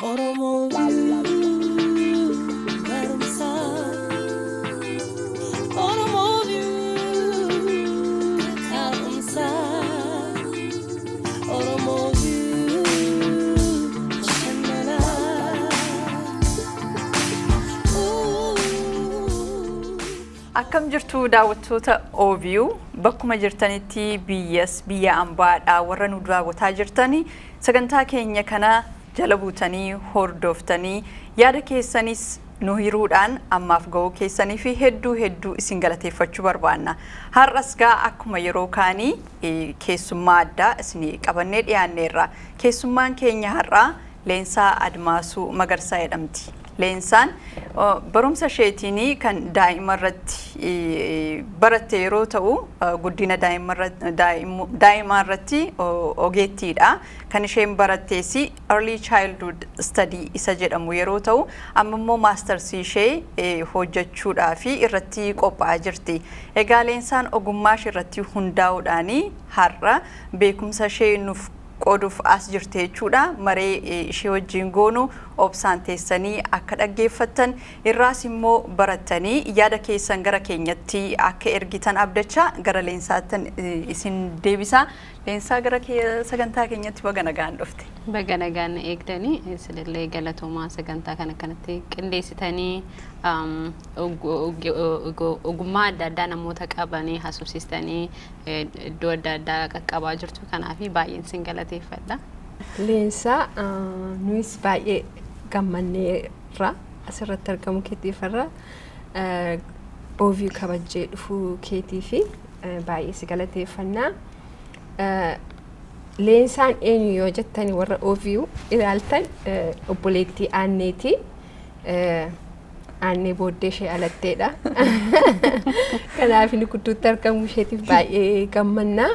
Oromoo barumsaa, Oromoo taa'umsaa, Oromoo bashannanaa. Akkam jirtu, daawwattoota OBU? Bakkuma jirtanitti, biyyas biyya ambaadhaa warra nu daawwataa jirtanii, sagantaa keenya kana jala buutanii hordoftanii yaada keessanis nu hiruudhaan ammaaf ga'uu keessanii fi hedduu hedduu isin galateeffachuu barbaanna. Har'as gaa akkuma yeroo kaanii keessummaa addaa isin qabannee dhiyaanneerra. Keessummaan keenya har'aa Leensaa Admaasuu Magarsaa jedhamti. Leensaan barumsa isheetiin kan daa'ima irratti baratte yeroo ta'u, guddina daa'imaa irratti ogeettiidha. Kan isheen barattees Early Childhood Study isa jedhamu yeroo ta'u, amma immoo mastersii ishee hojjechuudhaa fi irratti qophaa'aa jirti. Egaa Leensaan ogummaa ishee irratti hundaa'uudhaan har'a beekumsa ishee nuuf qooduuf as jirti jechuudha. Maree ishee wajjin goonu obsaan teessanii akka dhaggeeffattan, irraas immoo barattanii yaada keessan gara keenyatti akka ergitan abdachaa gara Leensaattan isin deebisa. Leensaa, gara sagantaa keenyatti baga nagaan dhufte. Baga nagaan eegdanii. Isinillee galatoomaa, sagantaa kana kanatti qindeessitanii ogummaa adda addaa namoota qabanii haasofsiistanii iddoo adda addaa qaqqabaa jirtu. Kanaaf baay'een isin galateeffadha. Leensaa, nuyis baay'ee gammanneerra asirratti argamu keetiifarra. OBU kabajjee dhufuu keetii fi baay'ee si galateeffannaa. Leensaan eenyu yoo jettani, warra OBU ilaaltan, obboleettii Aanneeti. Aannee booddee ishee alatteedha. Kanaaf inni gidduutti argamuu isheetiif baay'ee gammannaa.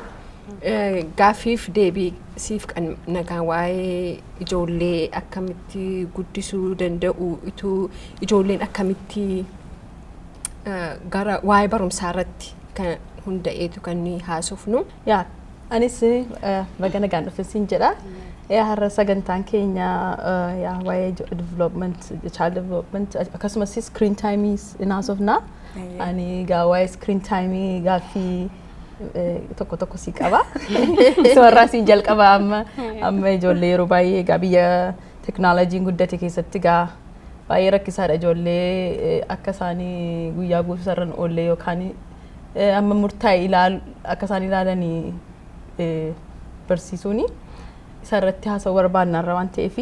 Gaaffiif deebii siif nagaa waa'ee ijoollee akkamitti guddisuu danda'u, ituu ijoolleen akkamitti gara waa'ee barumsaa irratti kan hunda'eetu kan nuyi haasofnu. Yaa, anis baga nagaan dhufte siin jedha. Yaa, har'a sagantaan keenya yaa waa'ee development, child development, akkasumas screen time in haasofna. Ani gaa waa'ee screen time gaaffii tokko tokko si qaba. Isumarraa siin jalqaba. Amma ijoollee yeroo baay'ee egaa biyya teknooloojiin guddate keessatti gaa baay'ee rakkisaadha, ijoollee akka isaanii guyyaa guutuu sarran oollee yookaan amma murtaa'e ilaalu akka isaan ilaalanii barsiisuuni isa irratti haasa'uu barbaannarra waan ta'eef,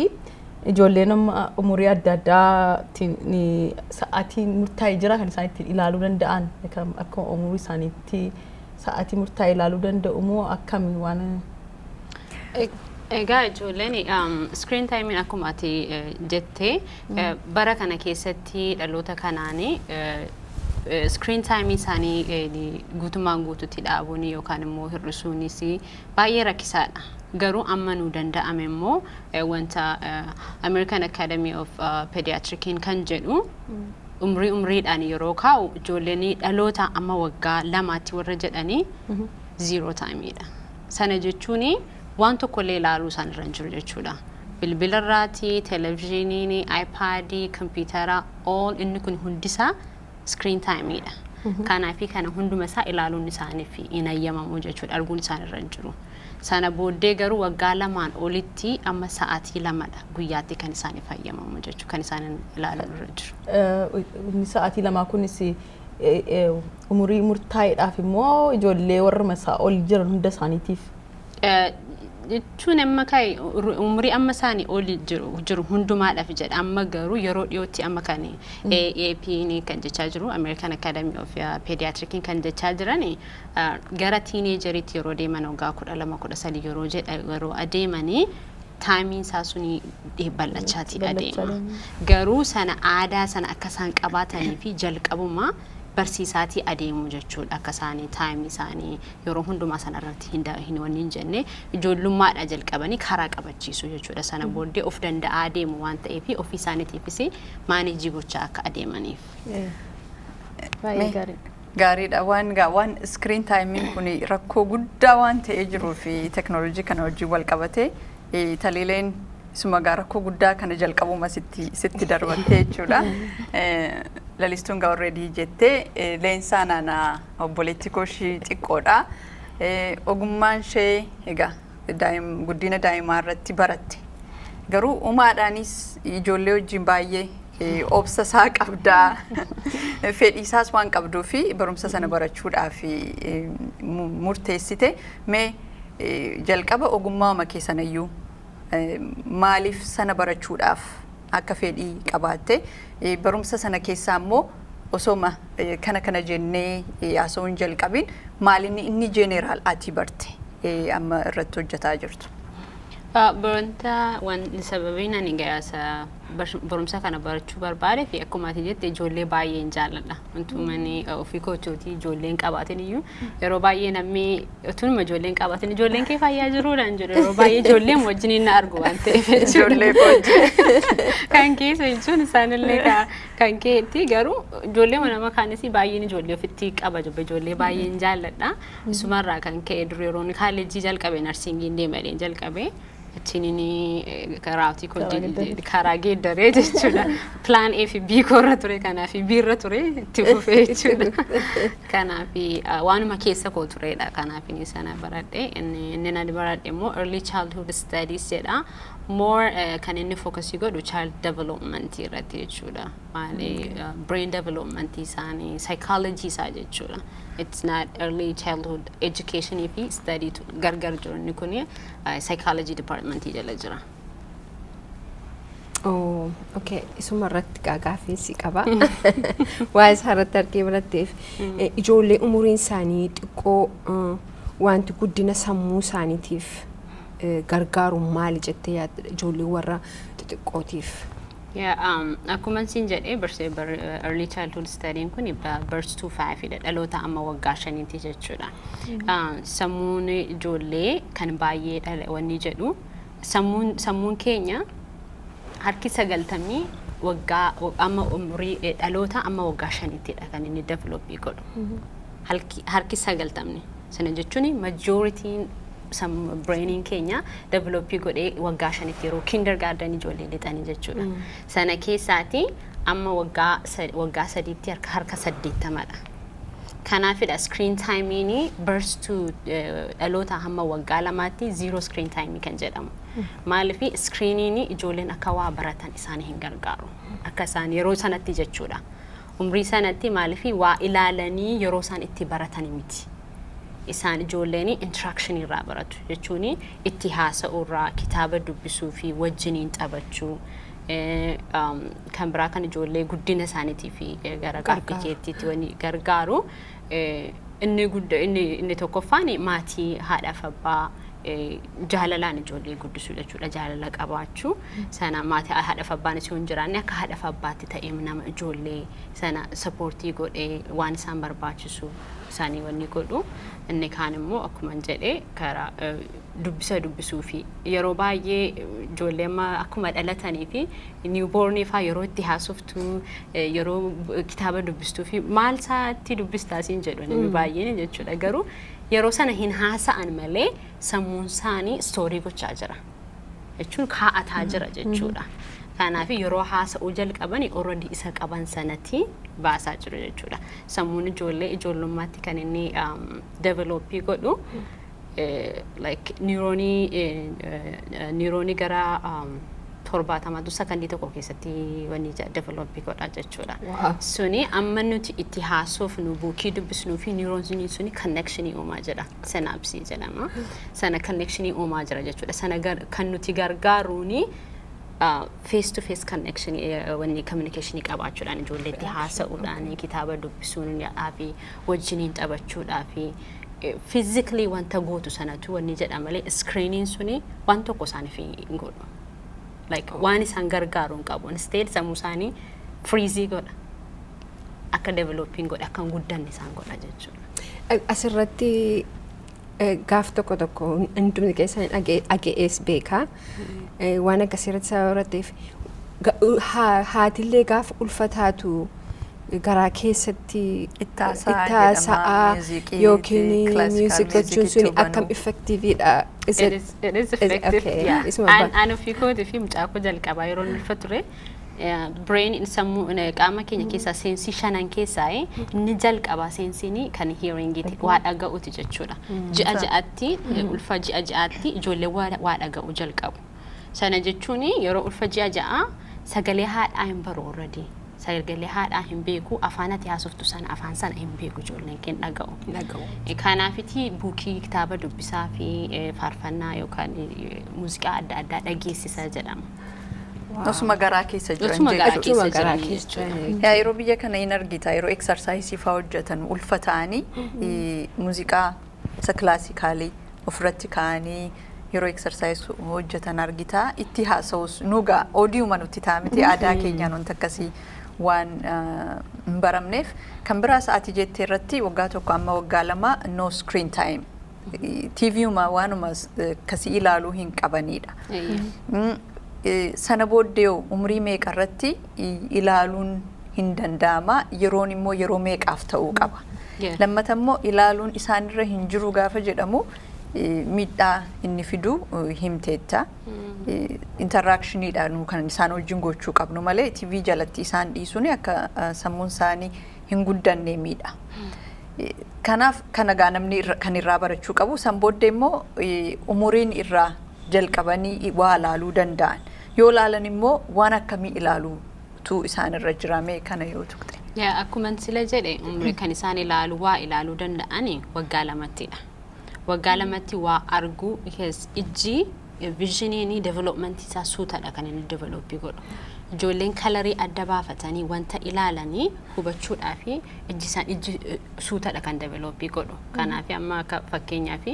ijoolleen amma umurii adda addaatiin sa'aatii murtaa'e jira kan isaan ittiin ilaaluu danda'an, akka umurii isaaniitti sa'aatii murtaa'e ilaaluu danda'u moo akkami waan? Egaa ijoolleen screen time, akkuma ati jettee, bara kana keessatti dhaloota kanaanii screen time isaanii guutummaan guututti dhaabuun yookaan immoo hir'isuunis baay'ee rakkisaadha. Garuu amma nuu danda'ame immoo wanta American Academy of Pediatriciin kan jedhu umrii umriidhaan yeroo kaa'u, ijoolleen dhaloota amma waggaa 2tti warra jedhanii zero timeidha. Sana jechuun waan tokkollee ilaaluu isaan irra hin jiru jechuudha. Bilbila irraati, televezyiiniin, iPadii, kompiitara, all inni kun hundisaa screen timeidha. Kanaafi kana hunduma isaa ilaaluun isaaniif hin hayyamamu jechuudha. Arguun isaan irra hin jiru. Sana booddee garuu waggaa 2n olitti amma sa'aatii 2dha guyyaatti kan isaaniif hayyamamu jechuudha. Kan isaan ilaaluun irra jiru. Inni sa'aatii 2 kunis umurii murtaa'eedhaaf immoo ijoollee warra isaa ol jiran hunda isaaniitiif? Jechuun amma kai umurii amma isaanii oli jiru hundumaadhaaf jedha. Amma garuu yeroo dhiyootti amma kan AAP kan jechaa jiru, American Academy of Pediatriciin kan jechaa jiran, gara teenageriitti yeroo deeman, waggaa 12, 13 yeroo jedha, yeroo adeemanii timeiin isaa suni bal'achaati adeema. Garuu sana aadaa sana akka isaan qabaatanii fi jalqabuma barsiisaatii adeemu jechuudha. Akka isaanii timeii isaanii yeroo hundumaa sana irratti hin wanni hin jenne, ijoollummaadha jalqabanii karaa qabachiisu jechuudha. Sana booddee of danda'aa deemu waan ta'eef, ofii isaaniitiifis manage gochaa akka adeemaniif. Baay'ee gaarii. Gaariidha. Waan gaa waan screen timeiin kun rakkoo guddaa waan ta'ee jiruu fi teknoolojii kana wajjin wal qabatee taliileen Isuma gaa rakkoo guddaa kana jalqabuma sitti darbattee jechuudha. Lalistuun gaa already jettee, Leensaa naana obboleetti koo ishii xiqqoodha. Ogummaan ishee egaa guddina daa'imaa irratti baratte. Garuu uumaadhaanis ijoollee wajjin baay'ee obsa isaa qabdaa. Fedhii isaas waan qabduu fi barumsa sana barachuudhaaf murteessite. Mee jalqaba ogummaa kee sanayyuu maaliif sana barachuudhaaf akka fedhii qabaatte, barumsa sana keessaa immoo osoma kana kana jennee haasa'uu hin jalqabin, maalinni inni general ati barte amma irratti hojjetaa jirtu? Barumsa waan sababiin ani gaasa barumsa kana barachuu barbaade fi akkuma ati jette ijoollee baay'een jaalladha. Wantumani ofii koochootii ijoolleen qabaatin iyyuu yeroo baay'ee namni utunuma ijoolleen qabaatin "Ijoolleen kee fayyaa jiruudhaan" jedhu. Yeroo baay'ee ijoolleen wajjin na argu waan ta'eef jechuudha. Ijoollee koo. Kan keessa jechuun isaanillee kan keetti, garuu ijoollee nama kaanis baay'een ijoollee ofitti qaba, ijoollee baay'een jaalladha. Isumarraa kan ka'e dur yeroo kaalejii jalqabe narsingiin deemadeen jalqabe, achiin inni karaatii karaa geeddaree jechuudha. Plan A fi B koorra ture, kanaaf B irra ture itti fufee jechuudha. Kanaaf waanuma keessa koo turedha. Kanaaf inni sana baradhe. Inni nani baradhe immoo early childhood studies jedha. More kan inni focusii godhu child development irratti jechuudha. Maali, brain development isaanii, psychology isaa jechuudha. It's not early childhood education fi study gargar jiru. Inni kun psychology department jala jira. Oh, okay. Isuma irratti gaaffiinsi qaba. Waa'ee isaa irratti argee baratteef, ijoollee umuriin isaanii xiqqoo wanti guddina sammuu isaaniitiif gargaaru maali jettee yaadda, ijoollee warra xixiqqootiif? Yeah, akkuma siin jedhee barsee early childhood studying kun birth to five dha, dhaloota amma waggaa 5ti jechuudha. Sammuun ijoollee kan baay'ee dhala wanni jedhu, sammuun keenya harki 90 waggaa amma umurii dhaloota amma waggaa 5ttidha kan inni developii godhu. Harki 90ni sana jechuun majorityn brainiin keenya developii godhee waggaa 5tti, yeroo kindergarten ijoollee lixanii jechuudha. Sana keessaati amma waggaa 3tti harka 80dha. Kanaafidha screen timeiin birth to dhaloota hamma waggaa 2tti zero screen time kan jedhamu. Maaliif? Screeniin ijoolleen akka waa baratan isaan hin gargaaru. Akka isaan yeroo sanatti jechuudha. Umrii sanatti maaliif waa ilaalanii yeroo isaan itti baratan miti. Isaan ijoolleen interaction irraa baratu jechuun itti haasa'uu irraa, kitaaba dubbisuu fi wajjiniin taphachuu, kan biraa kan ijoollee guddina isaaniitii fi gara gaaffii keettiitti wani gargaaru, inni gudda inni tokkoffaan maatii haadhaaf abbaa jaalalaan ijoollee guddisuu jechuudha. Jaalala qabaachuu sana, maatii haadhaaf abbaan isii hin jiraanne akka haadhaaf abbaatti ta'ee nama ijoollee sana supportii godhee waan isaan barbaachisu isaanii wanni godhu. Inni kaan immoo akkuma jedhee karaa dubbisa dubbisuu fi yeroo baay'ee ijoollee amma akkuma dhalatanii fi newbornii faa yeroo itti haasoftu, yeroo kitaaba dubbistuu fi maal isaatti dubbistaa siin jedhu namni baay'een jechuudha. Garuu yeroo sana hin haasa'an malee sammuun isaanii storeii gochaa jira jechuun kaa'ataa jira jechuudha. Kanaaf yeroo haasa'uu jalqaban already isa qaban sanatti baasaa jiru jechuudha. Sammuun ijoollee ijoollummaatti kan inni developii godhu like neuronii gara 70tu sakandii tokko keessatti wanni developii godha jechuudha. Suni amma nuti itti haasofnu, bookii dubbisnuu fi neuronii suni connectionii uumaa jira. Synapsii jedhama. Sana connectionii uumaa jira jechuudha. Sana kan nuti gargaaruuni face to face connection, wanni communication qabaachuudhaan, ijoolleetti haasa'uudhaan, kitaaba dubbisuudhaa fi wajjiniin taphachuudhaa fi physically wanta gootu sanatu wanni jedha malee screeniin suni waan tokko isaaniif hin godhu. Like waan isaan gargaaru hin qabu. Instead sammuu isaanii freeze godha. Akka developing godha, akka hin guddanne isaan godha jechuudha. Asirratti gaaf tokko tokko hundumti keessan dhaga'ees beekaa. Waan akkasirratti sababa irratteef haatillee gaafa ulfataatu garaa keessatti Itti haasa'aa itti haasa'aa jedhama, muuziqii, yookiin classical music gochuun music suni itti akkam banuu. effectiveidha? Is It is it effective. okay? Yeah. Isuma An ofii kootii fi mucaa koo jalqabaa yeroo ulfa ture, brain sammuu qaama keenya keessaa sense shanan keessaa inni jalqabaa sensiin kan hearingiiti, waa dhaga'uuti jechuudha. Ji'a ji'atti, ulfa ji'a ji'aatti ijoollee waa dhaga'uu jalqabu. Sana jechuun yeroo ulfa ji'a ja'a sagalee haadhaa hin baru already. Sagalee haadhaa hin beeku, afaan ati haasoftu sana, afaan sana hin beeku, ijoolleen keen dhaga'u. Dhaga'u. Kanaafiti bookii, kitaaba dubbisaa fi faarfannaa yookaan muuziqaa adda addaa dhageessisa jedhama. Osuma garaa keessa jiran Osuma garaa jechuudha. keessa Achuma garaa jiran keessa jechuudha. jiran. Yaa, yeroo biyya kana hin argita, yeroo exercise fa'aa hojjetan ulfa ta'anii muuziqaa isa classical ofirratti kaa'anii yeroo exercise hojjetan argita. Itti haasa'us nugaa oodiuma nutti ta'a miti, aadaa keenyaan wanta akkasii waan hin baramneef. Kan biraa sa'aatii jettee irratti waggaa 1 amma waggaa 2 no screen time, TVuma waanuma akkasii ilaaluu hin qabanidha. Sana booddee umrii meeqa irratti ilaaluun hin danda'ama? Yeroon immoo yeroo meeqaaf ta'uu qaba? Lammata immoo ilaaluun isaanirra hin jiru gaafa jedhamu miidhaa inni fidu himteetta. Interactioniidhaan kan isaan wajjin gochuu qabnu malee TV jalatti isaan dhiisuun akka sammuun isaanii hin guddanne miidha. Kanaaf kana gaa namni kan irraa barachuu qabu. San booddee immoo umuriin irraa jalqabanii waa ilaaluu danda'an. Yoo ilaalan immoo waan akkamii ilaaluutu isaan irra jirame kana yoo tuqxe? Yaa, akkuma sila jedhe, umrii kan isaan ilaalu, waa ilaaluu danda'ani waggaa 2ttidha. Waggaa 2tti waa arguu, because ijji visioniin development isaa suutadha kan inni develop godhu. Ijoolleen colorii adda baafatanii wanta ilaalanii hubachuudhaa fi ijji isaan ijji suutadha kan develop godhu. Kanaaf amma akka fakkeenyaaf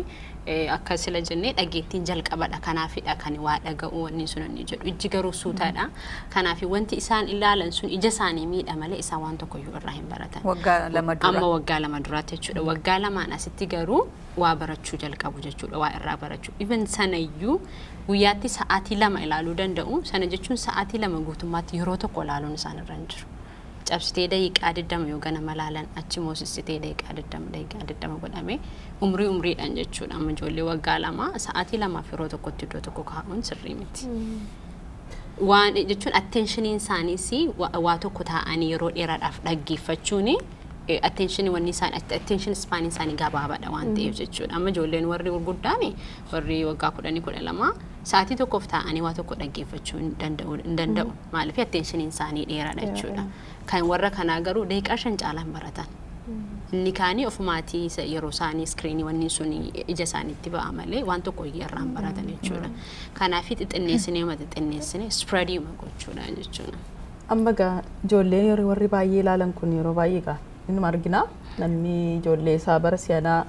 akka sila jennee dhageettiin jalqabadha. Kanaafidha kan waa dhaga'uu wanni sun inni jedhu. Ijji garuu suutadha. Kanaaf wanti isaan ilaalan sun ija isaanii miidha malee isaan waan tokkoyyuu irraa hin baratan. Waggaa 2 dura. Amma waggaa 2 duraatti jechuudha. Waggaa 2n asitti garuu waa barachuu jalqabu jechuudha. Waa irraa barachuu. Even sanayyuu guyyaatti sa'aatii 2 ilaaluu danda'u. Sana jechuun sa'aatii 2 guutummaatti yeroo tokko ilaaluun isaan irra hin jiru. Cabsitee daqiiqaa 20 yoo ganama ilaalan, achi moosistee daqiiqaa 20, daqiiqaa 20 godhamee umrii umriidhaan jechuudha. Amma ijoollee waggaa 2 sa'aatii 2f yeroo tokkotti iddoo tokko kaa'uun sirrii miti. Waan jechuun attentioniin isaaniis waa tokko taa'anii yeroo dheeraadhaaf dhaggeeffachuun attentionii wanni isaan attention spaniin isaanii gabaabaadha waan ta'eef jechuudha. Amma ijoolleen warri gurguddaan, warri waggaa 10, 12 sa'aatii tokkoof taa'anii waa tokko dhaggeeffachuu hin danda'u hin danda'u. Maaliif? Attentioniin isaanii dheeraadha jechuudha. Kan warra kanaa garuu daqiiqaa 5 caalaa hin baratan. Inni kaanii ofumaatii yeroo isaanii screenii wanni sun ija isaaniitti ba'a malee waan tokko irraa hin baratan jechuudha. Kanaaf xixinneessinee uma xixinneessine spreadii uma gochuudha jechuudha. Amma gaa ijoolleen yeroo warri baay'ee ilaalan kun yeroo baay'ee gaa inuma argina, namni ijoollee isaa bara si'anaa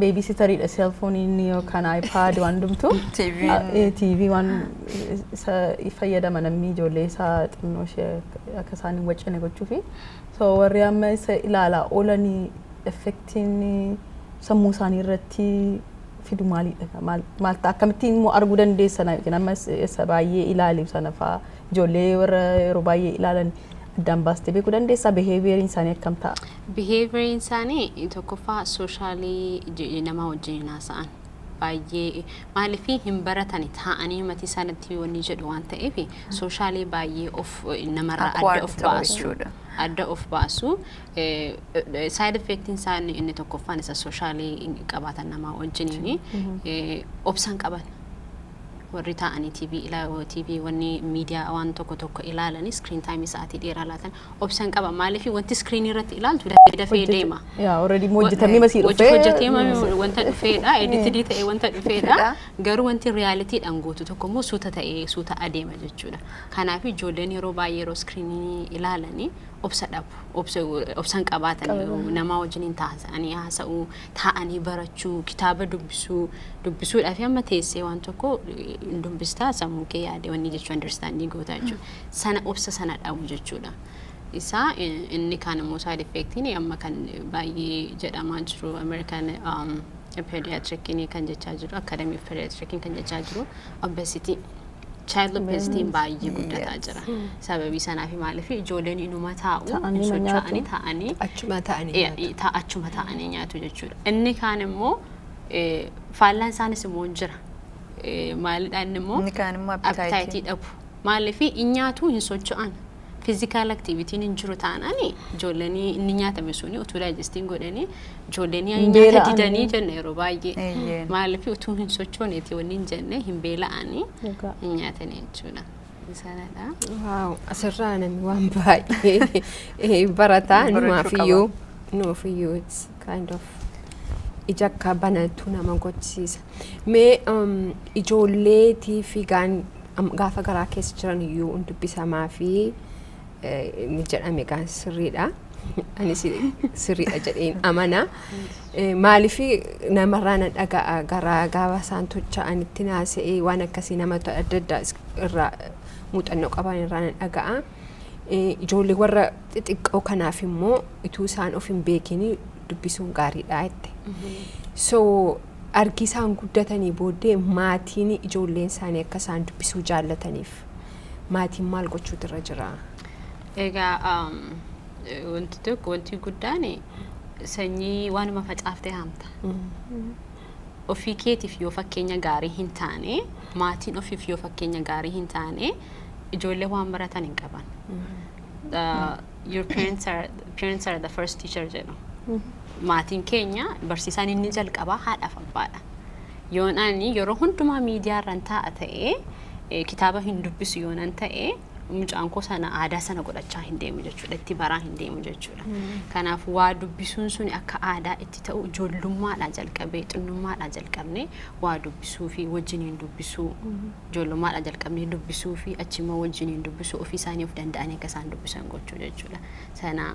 babysitteriidha, cellphoneiin yookaan iPad waan hundumtu TV'n. TV waan isa fayyadama namni ijoollee isaa xinnoo ishee akka isaan hin waccine gochuufi. So warri amma isa ilaalaa oolanii effectiin sammuu isaanii irratti fidu maalidha? Maal maal ta'a? Akkamittiin immoo arguu dandeessa nama isa baay'ee ilaali sana fa'aa, ijoollee warra yeroo baay'ee ilaalan addaan baastee beekuu dandeessaa? Behavioriin isaanii akkam ta'a? Behavioriin isaanii tokkoffaa socialii nama wajjin haasa'an baay'ee, maaliif hin baratani, taa'anii matii isaanitti wanni jedhu waan ta'eef socialii baay'ee of namarraa adda Awkward of ta'u baasu. jechuudha. Adda of baasu. Side effectiin isaanii inni tokkoffaan isa socialii qabaatan namaa wajjiniin obsan qaban. Warri taa'anii TV TV wanni miidiyaa waan tokko tokko ilaalanii screen time sa'aatii dheeraa laatan obsan qaba. Maaliif? Wanti screen irratti ilaaltu dafee dafee deema. Yaa, already immoo hojjetamee masii dhufee. Hojjetee wanta dhufeedha, edited ta'ee wanta dhufeedha. Dhufeedha. Garuu wanti realityidhaan guutu tokko immoo suuta ta'ee suuta adeema jechuudha. Kanaaf ijoolleen yeroo baay'ee yeroo screenii ilaalanii obsa dhabu, obsan qabaatan, nama wajjiniin taa'anii haasa'uu, taa'anii barachuu, kitaaba dubbisuu, dubbisuudhaaf amma teessee waan tokko hin dubbistaa, sammuu kee yaade wanni jechuu understanding goota jechuudha. Sana obsa sana dhabu jechuudha. Isaa inni kaan immoo side effectiin amma kan baay'ee jedhamaa jiru, American pediatriciin kan jechaa jiru, Academy of Pediatriciin kan jechaa jiru, obesity, Child obesity baay'ee guddataa jira. Sababii sanaaf, maaliif ijoolleen inuma taa'u, Taa'anii hin nyaatu. socho'anii, taa'anii Achuma ta'anii nyaatu. Achuma taa'anii nyaatu jechuudha. Inni kaan immoo faallaan isaanis immoo hin jira. Maalidha inni immoo? Inni kaan immoo appetite. Appetite dhabu. Maaliif hin nyaatu, hin socho'an. Physical activity hin jiru taanaan ijoolleen inni nyaatame suni utuu digestiin godhanii ijoolleen Hin nyaata beela'anii. didanii jenna yeroo baay'ee. Maaliif utuu hin sochooneeti wanni hin jenne, hin beela'anii hin nyaatanii jechuudha. Sanadha. Wow, asirraa namni waan baay'ee barataa. Barachuu Numaaf iyyuu it's kind of ija akka banatu nama gochisiisa. Mee ijoolleetii fi gaafa garaa keessa jiran iyyuu hin dubbisamaa fi inni jedhame gaan sirriidha. Anis sirriidha jedheen amana. Maaliif namarraa nan dhaga'a, garaa gaafa isaan tocha'anitti naasa'ee waan akkasii namata adda addaa irraa muuxannoo qaban irraa nan dhaga'a. Ijoollee warra xixiqqoo kanaaf immoo utuu isaan of hin beekin dubbisuun gaariidha jette. So argi isaan guddatanii booddee maatiin ijoolleen isaanii akka isaan dubbisuu jaallataniif maatiin maal gochuutu irra jira? Egaa wanti tokko, wanti guddaan sanyii waanuma facaaftee haamta. Ofii keetiif yoo fakkeenya gaarii hin taane, maatiin ofiif yoo fakkeenya gaarii hin taane, ijoollee waan baratan hin qaban. Your parents are the first teacher jedhu. Maatiin keenya barsiisaan inni jalqabaa haadhaaf abbaadha. Yoon ani yeroo hundumaa miidiyaa irraan taa'a ta'ee, kitaaba hin dubbisu yoonan ta'e, mucaan koo sana aadaa sana godhachaa hin deemu jechuudha. Itti baraa hin deemu jechuudha. Kanaaf waa dubbisuun sun akka aadaa itti ta'u ijoollummaadhaa jalqabee, xinnummaadhaa jalqabnee waa dubbisuu fi wajjiniin dubbisuu, ijoollummaadhaa jalqabnee dubbisuu fi achimmoo wajjiniin dubbisuu, ofii isaanii of danda'anii akka isaan dubbisan gochuu jechuudha. Sana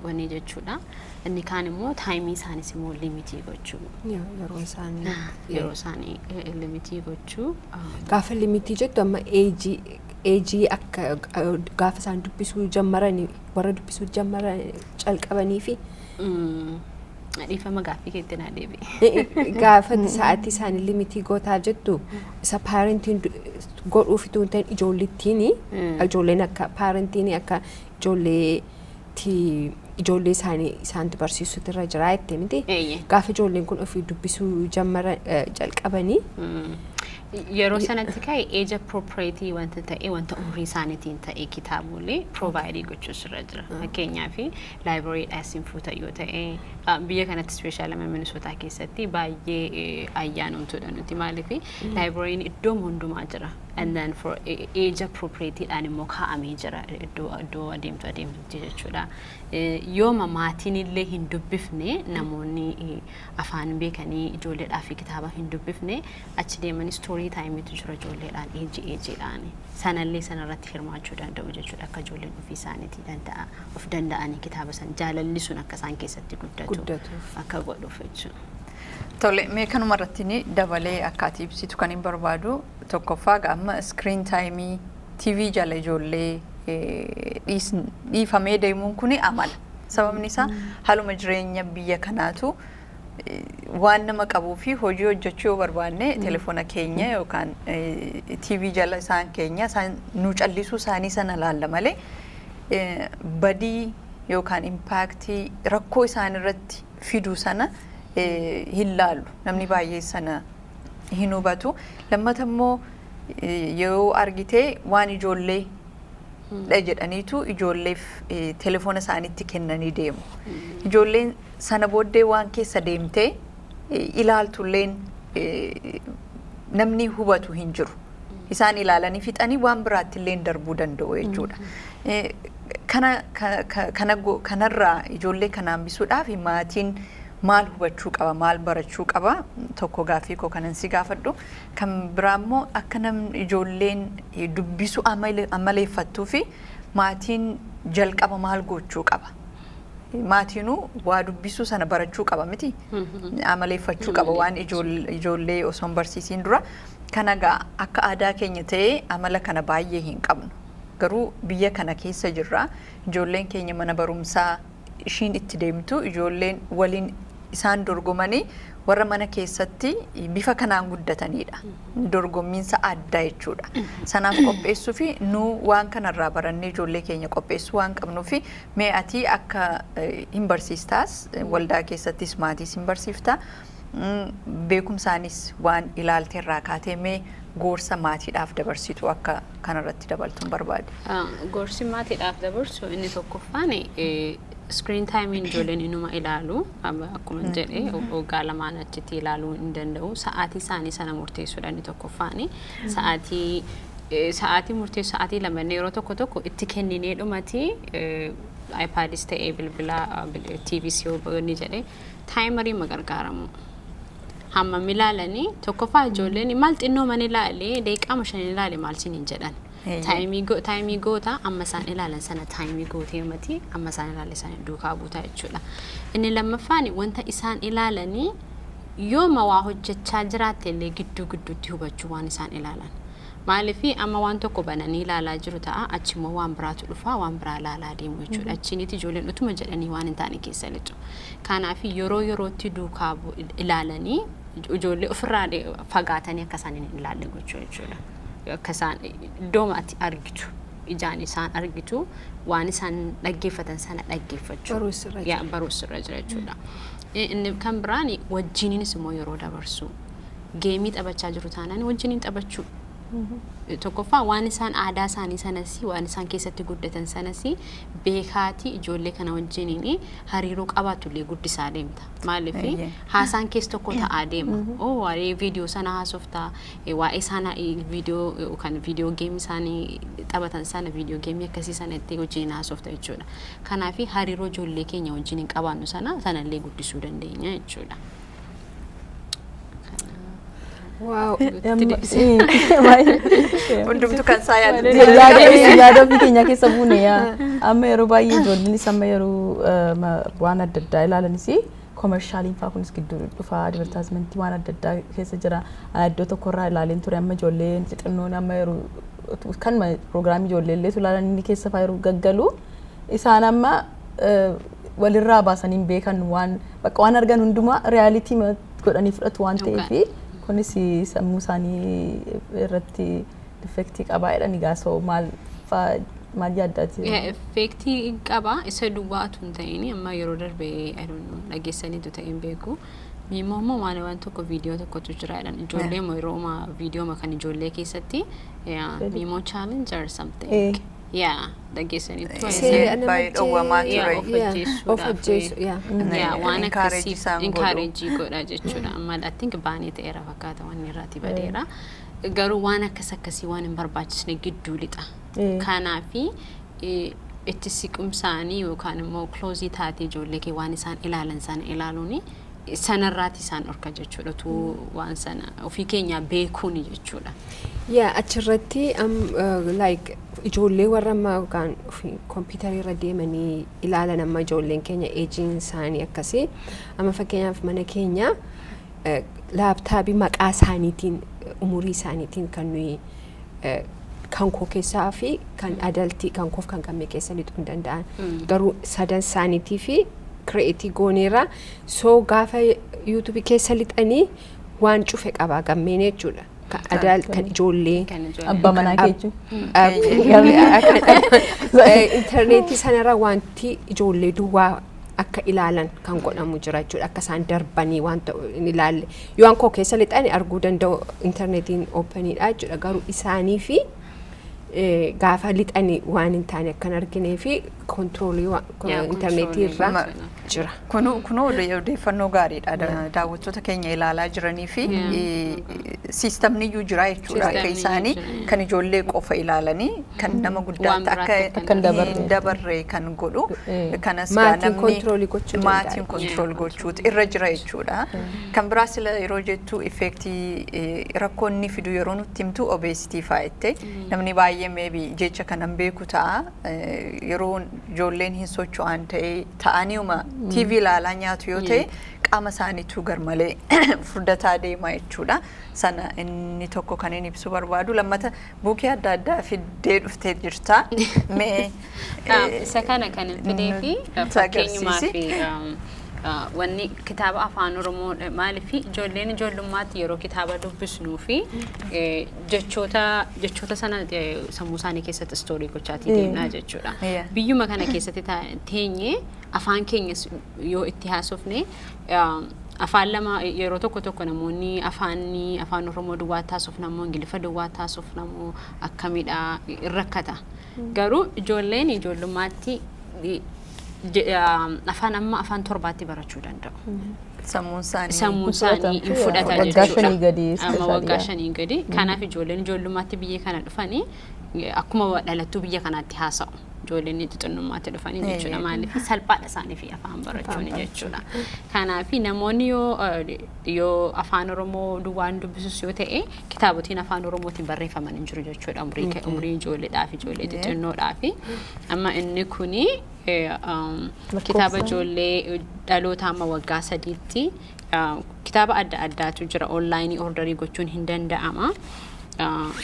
wanni jechuudha. Inni kaan immoo time isaanis immoo limit gochuu. Yeroo isaanii. Yeroo isaanii limit gochuu. Gaafa limit jettu amma age akka gaafa isaan dubbisuu jammaranii, warra dubbisuu jammaran calqabanii fi Dhiifama, gaaffii keetti naa deebi'e. Gaafa sa'aatii isaanii limit gootaa jettu, isa parentiin godhuuf utuu hin ta'in ijoollittiin, ijoolleen akka parentiin akka ijoolleetti ijoollee isaanii isaantu barsiisutu irra jira jettee miti. Eeyyee. Gaafa ijoolleen kun ofii dubbisuu jammara jalqabanii Yeroo sanatti ka'e age appropriate wanta ta'e, wanta umurii isaaniitiin ta'e kitaabolee provide gochuu irra jira. Fakkeenyaaf librarydhaa isin fuuta yoo ta'e, biyya kanatti special Minnesota keessatti baay'ee ayyaanumtuudha nuti, maaliif libraryn iddoo hundumaa jira. And then for age appropriateedhaan immoo kaa'amee jira iddoo iddoo adeemtu adeemtutti jechuudha. Yooma maatiin illee hin dubbifne, namoonni afaan beekanii ijoolleedhaaf fi kitaaba hin dubbifne, achi deemanii story timetu jira ijoolleedhaan age agedhaan, sanallee sanarratti hirmaachuu danda'u jechuudha, akka ijoolleen ofii isaaniitii danda'a of danda'anii kitaaba san jaalalli sun akka isaan keessatti guddatu Guddatuuf. akka godhuuf jechuudha. Tole, mee kanuma irratti ni dabalee akka ati ibsitu kan hin barbaadu. Tokkoffaa amma screen time TV jala ijoollee dhiifamee deemuun kuni amala. Sababni isaa haaluma jireenya biyya kanaatu waan nama qabuu fi hojii hojjechuu yoo barbaanne telefoona keenya yookaan TV jala isaan keenya isaan nu callisuu isaanii sana laalla malee badii yookaan impact rakkoo isaan irratti fidu sana hin laallu. Namni baay'ee sana hin hubatu. Lammata immoo yoo argite waan ijoollee dha jedhaniitu ijoolleef telefoona isaaniitti kennanii deemu. Ijoolleen sana booddee waan keessa deemtee ilaaltulleen namni hubatu hin jiru. Isaan ilaalanii fixanii waan biraatti illee darbuu danda'u jechuudha. Kana kana kanarraa ijoollee kana hambisuudhaaf maatiin maal hubachuu qaba, maal barachuu qaba? Tokko gaaffii koo kanan si gaafadhu. Kan biraa immoo akka namni ijoolleen dubbisuu amaleeffattuu fi maatiin jalqaba maal gochuu qaba? Maatiinuu waa dubbisuu sana barachuu qaba miti? Amaleeffachuu qaba waan ijoollee osoo hin barsiisiin dura. Kana gaa akka aadaa keenya ta'ee amala kana baay'ee hin qabnu. Garuu biyya kana keessa jirra. Ijoolleen keenya mana barumsaa ishiin itti deemtu ijoolleen waliin isaan dorgomanii warra mana keessatti bifa kanaan guddatanidha. Dorgommiinsa addaa jechuudha. Sanaaf qopheessuu fi nu waan kanarraa barannee ijoollee keenya qopheessuu waan qabnuu fi mee ati akka hin barsiistaas, waldaa keessattis maatiis hin barsiiftaa. Beekumsaanis waan ilaalte irraa kaatee mee gorsa maatiidhaaf dabarsitu akka kanarratti dabaltuun barbaade. Gorsi maatiidhaaf dabarsu inni tokkoffaan, screen timeiin ijoolleen inuma ilaalu, akkuma jedhe waggaa 2n achitti ilaaluu hin danda'u. Sa'aatii isaanii sana murteessuudha inni tokkoffaan. Sa'aatii murteessu, sa'aatii 2 yeroo tokko tokko itti kenninee dhumati iPadis ta'ee bilbila TVs yoo inni jedhe timerii ma gargaaramu. Hammam ilaalanii? Tokkoffaa ijoolleen maal xinnoo man ilaalee, daqiiqaa 5 ilaale maal siniin jedhan. Timeii goota, amma isaan ilaalan sana timeii gootee mati amma isaan ilaalan sana duukaa buutaa jechuudha. Inni lammaffaan, wanta isaan ilaalanii yooma waa hojjechaa jiraatte illee gidduu gidduutti hubachuu waan isaan ilaalan. Maaliif amma waan tokko bananii ilaalaa jiru ta'a, achi immoo waan biraatu dhufa, waan biraa ilaalaa deemu jechuudha. Achiinitti ijoolleen utuma jedhanii waan hin taane keessa lixu. Kanaaf yeroo yerootti duukaa ilaalanii ijoollee ofirraa fagaatanii akka isaan hin ilaalle gochuu jechuudha. Akka isaan iddoo ati argitu, ijaan isaan argitu, waan isaan dhaggeeffatan sana dhaggeeffachuu. Baruus irra jira. Yaa, baruus irra jira jechuudha. Inni kan biraan wajjiniinis immoo yeroo dabarsu. Gameii taphachaa jiru taanaan wajjiniin taphachuu. Tokkoffaa waan isaan aadaa isaanii sanas, waan isaan keessatti guddatan sanas beekaatii ijoollee kana wajjiniin hariiroo qabaatullee guddisaa deemta. Maaliif haasaan keessa tokko ta'aa deema. Oh, waa'ee viidiyoo sana haasoftaa, waa'ee sana viidiyoo yookaan viidiyoo gameii isaanii taphatan sana, viidiyoo gameii akkasii sana itti wajjiniin haasofta jechuudha. Kanaaf hariiroo ijoollee keenya wajjiniin qabaannu sana sanallee guddisuu dandeenya jechuudha. Wow. Hundumtu kan isaa yaadu. Yaada ofii keenya keessa buune yaa. Amma yeroo baay'ee ijoolleenis amma yeroo waan adda addaa ilaalanis commercialiin fa'aa kunis gidduu dhufa, advertisementii waan adda addaa keessa jira. Ani iddoo tokkorraa ilaaleen ture, amma ijoolleen xixinnoon amma yeroo kanuma programii ijoollee illee ilaalan inni keessa fa'aa yeroo gaggalu isaan amma walirraa baasanii hin beekan, waan bakka waan argan hundumaa reality godhanii fudhatu waan ta'eef kunis sammuu isaanii irratti effectii qabaa jedhani. Gaasoo maal fa'aa maal yaaddaati? Effectii qaba. Isa duwwaatu hin ta'in, amma yeroo darbe, I don't know, dhageessaniitu ta'e hin beeku. Miimmoo immoo maal waan tokko viidiyoo tokkotu jira jedhan, ijoollee immoo yeroo viidiyoo kan ijoollee keessatti Miimoo challenge or something. Yeah, dhageessaniitu. Seera Baay'ee dhowwamaa ture. Of Yeah, ajjeesuudhaaf. of ajjeesu, yeah. Yeah, waan Encourage akkasii isaan godhu. Encourage godha jechuudha. Amma I think baanii ta'eera fakkaata, waan irraati badeera. Garuu waan akkas akkasii waan hin barbaachisne gidduu lixa. Kanaafi itti siqumsaanii yookaan immoo closeii taatee ijoollee kee waan isaan ilaalan sana ilaaluun sanarraati isaan dhorka jechuudha. Utuu waan sana ofii keenya beekuuni jechuudha. Yaa, achirratti like ijoollee warra amma yookaan kompiitara irra deemanii ilaalan, amma ijoolleen keenya ageiin isaanii akkasii, amma fakkeenyaaf mana keenya laptopii maqaa isaaniitiin, umurii isaaniitiin kan nuyi kan koo keessaa fi kan adultii kan koof kan gammee keessa lixuu hin danda'an, garuu sadan isaaniitii fi createii gooneera. So gaafa YouTubeii keessa lixanii waan cufe qaba gammeen jechuudha. Kan adult, kan ijoollee. Kan ijoollee. Abbaa manaa kee jechuun. Intarneetii sanarra wanti ijoollee duwwaa akka ilaalan kan godhamu jira jechuudha. Akka isaan darbanii wanta hin ilaalle. Yoo koo keessa lixani arguu danda'u, intarneetiin openiidha jechuudha. Garuu isaanii fi gaafa lixani waan hin taane akkan arginee fi controlii intarneetii irraa Controlii. Jira. Kunuu odeeffannoo gaariidha daawwattoota keenya ilaalaa jiranii fi systemni iyyuu jira jechuudha. Akka Systemni isaanii iyyuu jira. Kan ijoollee qofa ilaalanii kan nama guddaatti Waan akka biraatti akka hin dabarre. Hin dabarre kan godhu. Kanas gaa Maatiin namni controlii gochuu danda'a. Maatiin control gochuutu irra jira jechuudha. Kan biraa sila yeroo jettu effectii rakkoo inni fidu yeroo nutti himtu obesity fa'aa jette. Namni baay'ee maybe jecha kanan beeku ta'a. Yeroo ijoolleen hin socho'an ta'ee ta'aniiuma TV ilaalaa nyaatu yoo ta'e qaama isaaniitu garmalee furdataa deema jechuudha. Sana inni tokko kan inni ibsuu barbaadu. Lammata bookii adda addaa fiddee dhuftee jirta. Mee Isa kana kan hin fidee fi nutti fakkeenyumaa agarsiisi. fi Wanni kitaaba Afaan Oromoo maaliif ijoolleen ijoollummaatti yeroo kitaaba dubbisnuu fi jechoota sana sammuu isaanii keessatti store gochaatii deemnaa jechuudha. Biyyuma kana keessatti teenyee afaan keenyas yoo itti haasofne, afaan lama yeroo tokko tokko namoonni afaan Oromoo duwwaatti haasofna moo Ingiliffa duwwaatti haasofna moo akkamidha rakkata. Garuu ijoolleen ijoollummaatti afaan amma afaan torbaatti barachuu danda'u. Sammuun isaanii. Sammuun isaanii hin fudhata Waggaa jechuudha. 5 gadi Amma especially, waggaa yeah. 5 gadi. Kanaaf ijoolleen ijoollummaatti biyya kana dhufanii akkuma dhalattuu biyya kanaatti haasa'u. Ijoolleen xixinnummaatti dhufanii jechuudha. Maaliif salphaadha isaaniif afaan barachuun jechuudha. Kanaaf namoonni yoo Afaan Oromoo duwwaan dubbisus yoo ta'e, kitaabotiin Afaan Oromootiin barreeffaman hin jiru jechuudha. Umurii ijoolleedhaaf, ijoollee xixinnoodhaaf. Amma inni kuni kitaaba ijoollee dhaloota amma waggaa 3tti kitaaba adda addaatu jira, online order gochuun hin danda'ama.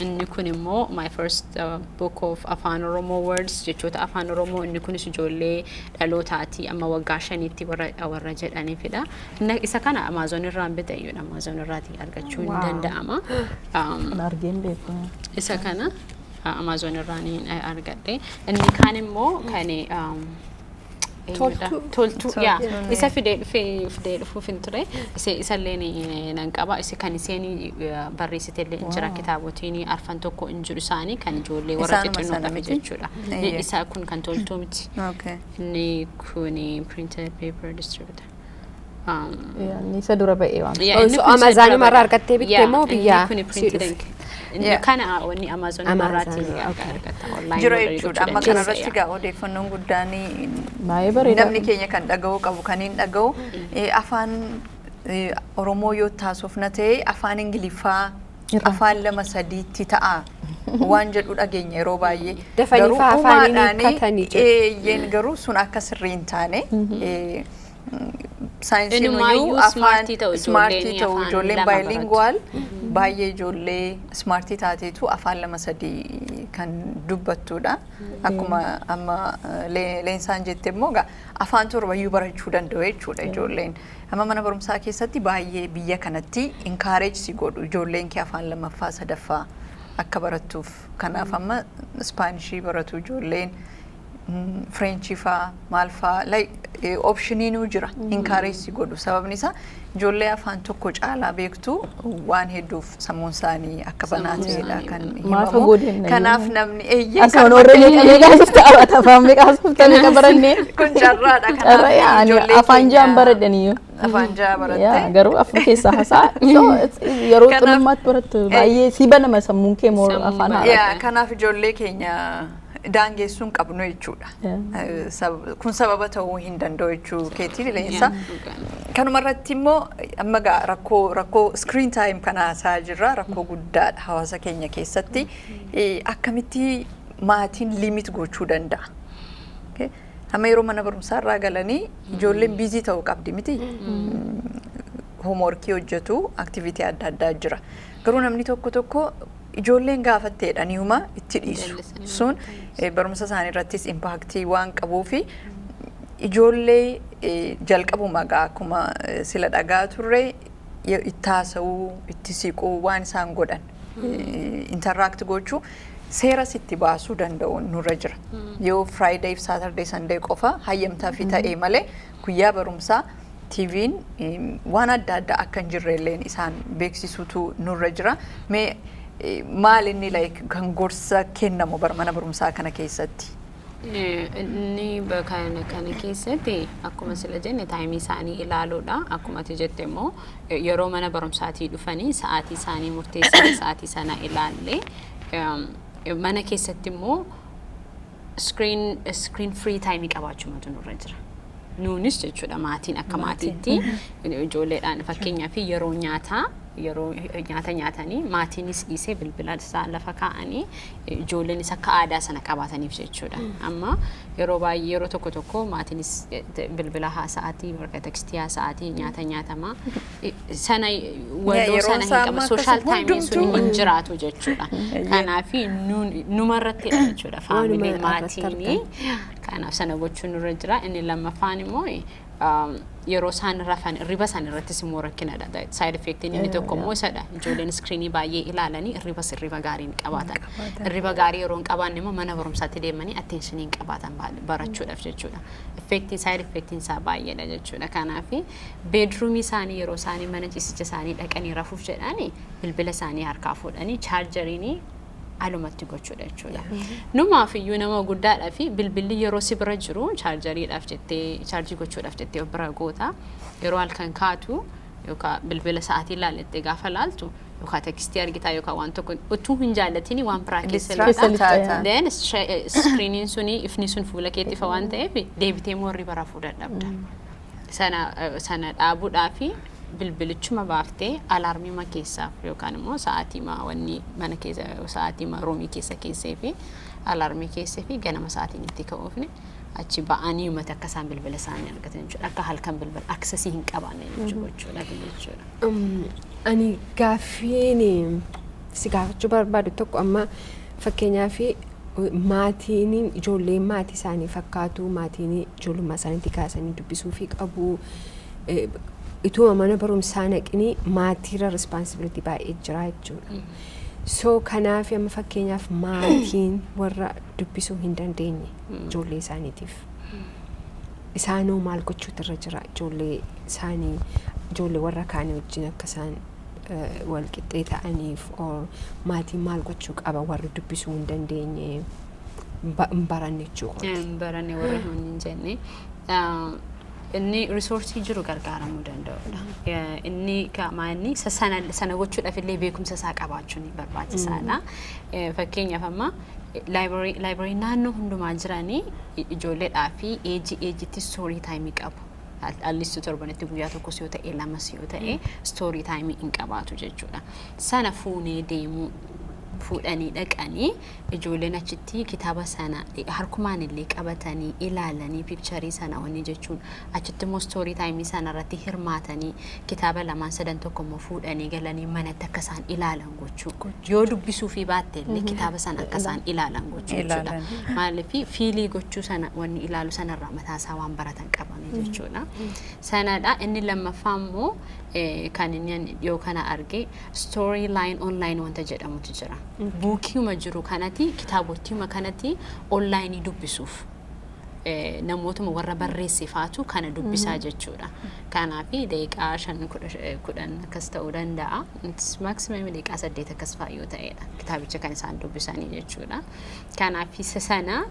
Inni kun immoo my first book of Afaan Oromoo words, jechoota Afaan Oromoo. Inni kunis ijoollee dhalootaati amma waggaa 5tti warra jedhaniifidha. Isa kana Amazon irraan bite iyyuu, Amazon irraatii argachuu hin danda'ama. Kan argeen beeku. Isa kana Amazon irraan argadhe. Inni kaan immoo kan eenyudha? Toltuu. Toltuu, yaa. Toltuun, Isa fidee dhufuuf hin ture. Isallee nan qaba. Isa kan isheen barreessitellee hin jira. Kitaabotiin arfan tokko hin jiru, isaanii kan ijoollee warra Isaanuma sana xixinnoodhaaf miti? jechuudha. Eeyyee. Isa kun kan toltuu miti. Okay. Inni kun printed paper distributor. Inni isa dura ba'ee waan. Yeah, Oh, inni so kun isa Amazon dura irraa ba'e. argattee bitte Yeah, moo inni biyyaa kun si printed dhufe? ink. Inni kana wanni Amazon Amazon, irraatii okay. argatta. Online Jira order jechuudha. gochuu Amma dandeessa, kanarratti yeah. gaa odeeffannoon guddaan Baay'ee bareeda. namni keenya kan dhaga'uu qabu, kan hin dhaga'u afaan Oromoo yoo taasofna ta'e, afaan Ingiliffaa afaan lama sadiitti ta'a waan jedhu dhageenya yeroo baay'ee. Dafanii Garuu fa'aa afaaniin uumaadhaanii, hiikkatanii jedhu. Eeyyeen, garuu sun akka sirrii hin taane, saayinsiin Inumaayyuu iyyuu afaan smartii ta'u smartii ijoolleen ta'u afaan ijoolleen lama baratu. bilingual baay'ee, ijoollee smartii taateetu afaan lama sadii kan dubbattudha. Akkuma amma Leensaan jette immoo gaa afaan torbayyuu barachuu danda'u jechuudha ijoolleen. Amma mana barumsaa keessatti baay'ee biyya kanatti encourage si godhu ijoolleen kee afaan lammaffaa sadaffaa akka barattuuf. Kanaaf amma Ispaanishii baratu ijoolleen, Frenchii faa maal faa, like optioniinuu jira, encourage si godhu. Sababni isaa ijoollee afaan tokko caalaa beektu waan hedduuf sammuun isaanii akka banaa Sammuun ta'edha isaanii kan Maal himamu. fagoo deemna Kanaaf iyyuu. namni eeyyee Asuma kanuma warra meeqa meeqa haasofta, afaan meeqa haasofta, meeqa barannee. Kun carraadha. Carraa Kanaaf yaa, ani ijoollee afaan ja'an baradhaniyyuu. Afaan ja'a Yaa, baratte. garuu afur keessaa haasaa. So, yeroo Kanaaf- xinnummaatti barattu baay'ee si banama sammuun kee moo Sammuun afaan baay'ee. haaraa. Yaa, kanaaf ijoollee keenya daangeessuu hin qabnu jechuudha. Kun sababa ta'uu hin danda'u jechuu keetii, Leensa. Kanuma irratti immoo amma gaa rakkoo screen time kana haasaa jirra, rakkoo guddaadha hawaasa keenya keessatti. Akkamitti maatiin limit gochuu danda'a? Okay. Amma yeroo mana barumsaa irraa galanii ijoolleen busy ta'uu qabdi miti? Homeworkii hojjetu, activity adda addaa jira. Garuu namni tokko tokko ijoolleen gaafatteedhaniiuma itti dhiisu. Jallisanii. Sun barumsa isaanii irrattis impactii waan qabuufi ijoollee jalqabuma gaa akkuma sila dhagaa turre itti haasa'uu, itti siquu, waan isaan godhan interact gochuu, seeras itti baasuu danda'u nurra jira. Yoo Friday fi Saturday, Sunday qofa hayyamtaa fi ta'ee malee guyyaa barumsaa TV'n waan adda addaa akka hin jirre illeen isaan beeksisuutu nurra jira. Mee maal inni like kan gorsa kennamu bara mana barumsaa kana keessatti? Inni kana keessatti akkuma sila jenne timeii isaanii ilaaluudha. Akkuma ati jette immoo yeroo mana barumsaatii dhufanii sa'aatii isaanii murteessan, sa'aatii sana ilaalle, mana keessatti immoo screen free timeii qabaachuu nurra jira. Nuunis jechuudha, maatiin akka maatiitti ijoolleedhaan fakkeenyaaf yeroo nyaataa, yeroo nyaata nyaatanii maatiinis dhiisee bilbila isaa lafa kaa'anii ijoolleenis akka aadaa sana qabaataniif jechuudha. Amma yeroo baay'ee, yeroo tokko tokko maatiinis bilbila haasa'aatii, warra textii haasa'aatii nyaata nyaatamaa sana waloo Yeroon sana isaa hin amma qaba. Social akkasuma timeiin sun hundumtuu. hin jiraatu jechuudha. Kanaaf numarrattidha jechuudha family Waanuma irratti maatiin. Kanaaf sana gochuun nurra jira. Inni lammaffaan immoo Yeroo isaan rafan irriba isaan irrattis immoo rakkinadha. Side effectiin inni tokko immoo isadha. Ijoolleen screenii baay'ee ilaalanii irribas irriba gaarii hin qabaatan. Irriba gaarii yeroo hin qabaanne immoo mana barumsaatti deemanii attentionii hin qabaatan barachuudhaaf jechuudha. Effectiin, side effectiin isaa baay'eedha jechuudha. Kanaaf bedroomii isaanii yeroo isaanii mana ciisicha isaanii dhaqanii rafuuf jedhanii bilbila isaanii harkaa fuudhanii chargeriinii alumatti gochuudha jechuudha. Numaaf iyyuu nama guddaadhaa fi bilbilli yeroo si bira jiru chargeriidhaaf jettee, chaarjii gochuudhaaf jettee of bira goota. Yeroo halkan kaatu yookaan bilbila sa'aatii ilaallettee gaafa laaltu yookaan textii argitaa yookaan waan tokko utuu hin jaallatini waan biraa keessa Distract lixxa. taata. Then screeniin suni, ifni sun fuula keetti ifa waan ta'eef deebitee immoo hirriba rafuu dadhabda. Sana dhaabuudhaa fi bilbilichuma baaftee alarmiima keessaaf yookaan immoo sa'aatii wanni mana keessa, sa'aatii roomii keessa keessee fi alarmii keessee fi ganama sa'aatiin itti ka'uufni achi ba'anii uummata akka isaan bilbila isaanii argatan jechuudha. Akka halkan bilbila accessii hin qabaanne jechuudha jechuudha. Ani gaaffiin si gaafachuu barbaadu tokko, amma fakkeenyaaf maatiin ijoolleen maatii isaanii fakkaatu, maatiin ijoollummaa isaaniitti kaasanii dubbisuu fi qabu. Ituma mana barumsaa naqinii maatiirra responsibility baay'ee jira jechuudha. So kanaaf amma fakkeenyaaf maatiin warra dubbisuu hin dandeenye ijoollee isaaniitiif, isaanoo maal gochuutu irra jira ijoollee isaanii ijoollee warra kaanii wajjin akka isaan wal qixxee ta'aniif, or maatiin maal gochuu qaba warri dubbisuu hin dandeenye, hin baranne jechuudha? Hin baranne warra hin jenne. Inni resourceii jiru gargaaramuu danda'udha. Inni inni isa sana gochuudhaaf illee beekumsa isaa qabaachuun barbaachisaadha. Fakkeenyaaf amma library naannoo hundumaa jiranii ijoolleedhaa fi ageii ageitti story timeii qabu. Allistu torbanitti guyyaa tokkos yoo ta'e, lamas yoo ta'e, story timeii hin qabaatu jechuudha. Sana fuunee deemuu, fuudhanii dhaqanii ijoolleen achitti kitaaba sana harkumaan illee qabatanii ilaalanii pictureii sana wanni jechuun, achitti immoo story timeii sana irratti hirmaatanii kitaaba lamaan sadan tokko immoo fuudhanii galanii manatti akka isaan ilaalan gochuu, yoo dubbisuu fi baatte illee kitaaba sana akka isaan ilaalan gochuu jechuudha. Maaliif feelii gochuu sana wanni ilaalu sanarraa mataa isaa waan baratan qabanii jechuudha. Sanadha. Inni lammaffaa immoo kan inni dhiyoo kana arge story line online wanta jedhamutu jira. Bookiuma jiru kanatti, kitaabottiuma kanatti onlineii dubbisuuf namootuma warra barreesse faatu kana dubbisaa jechuudha. Kanaaf daqiiqaa 5, 10 akkas ta'uu danda'a. Maximum daqiiqaa 8 akkas fa'a yoo ta'edha kitaabicha kan isaan dubbisanii jechuudha. Kanaaf isa sana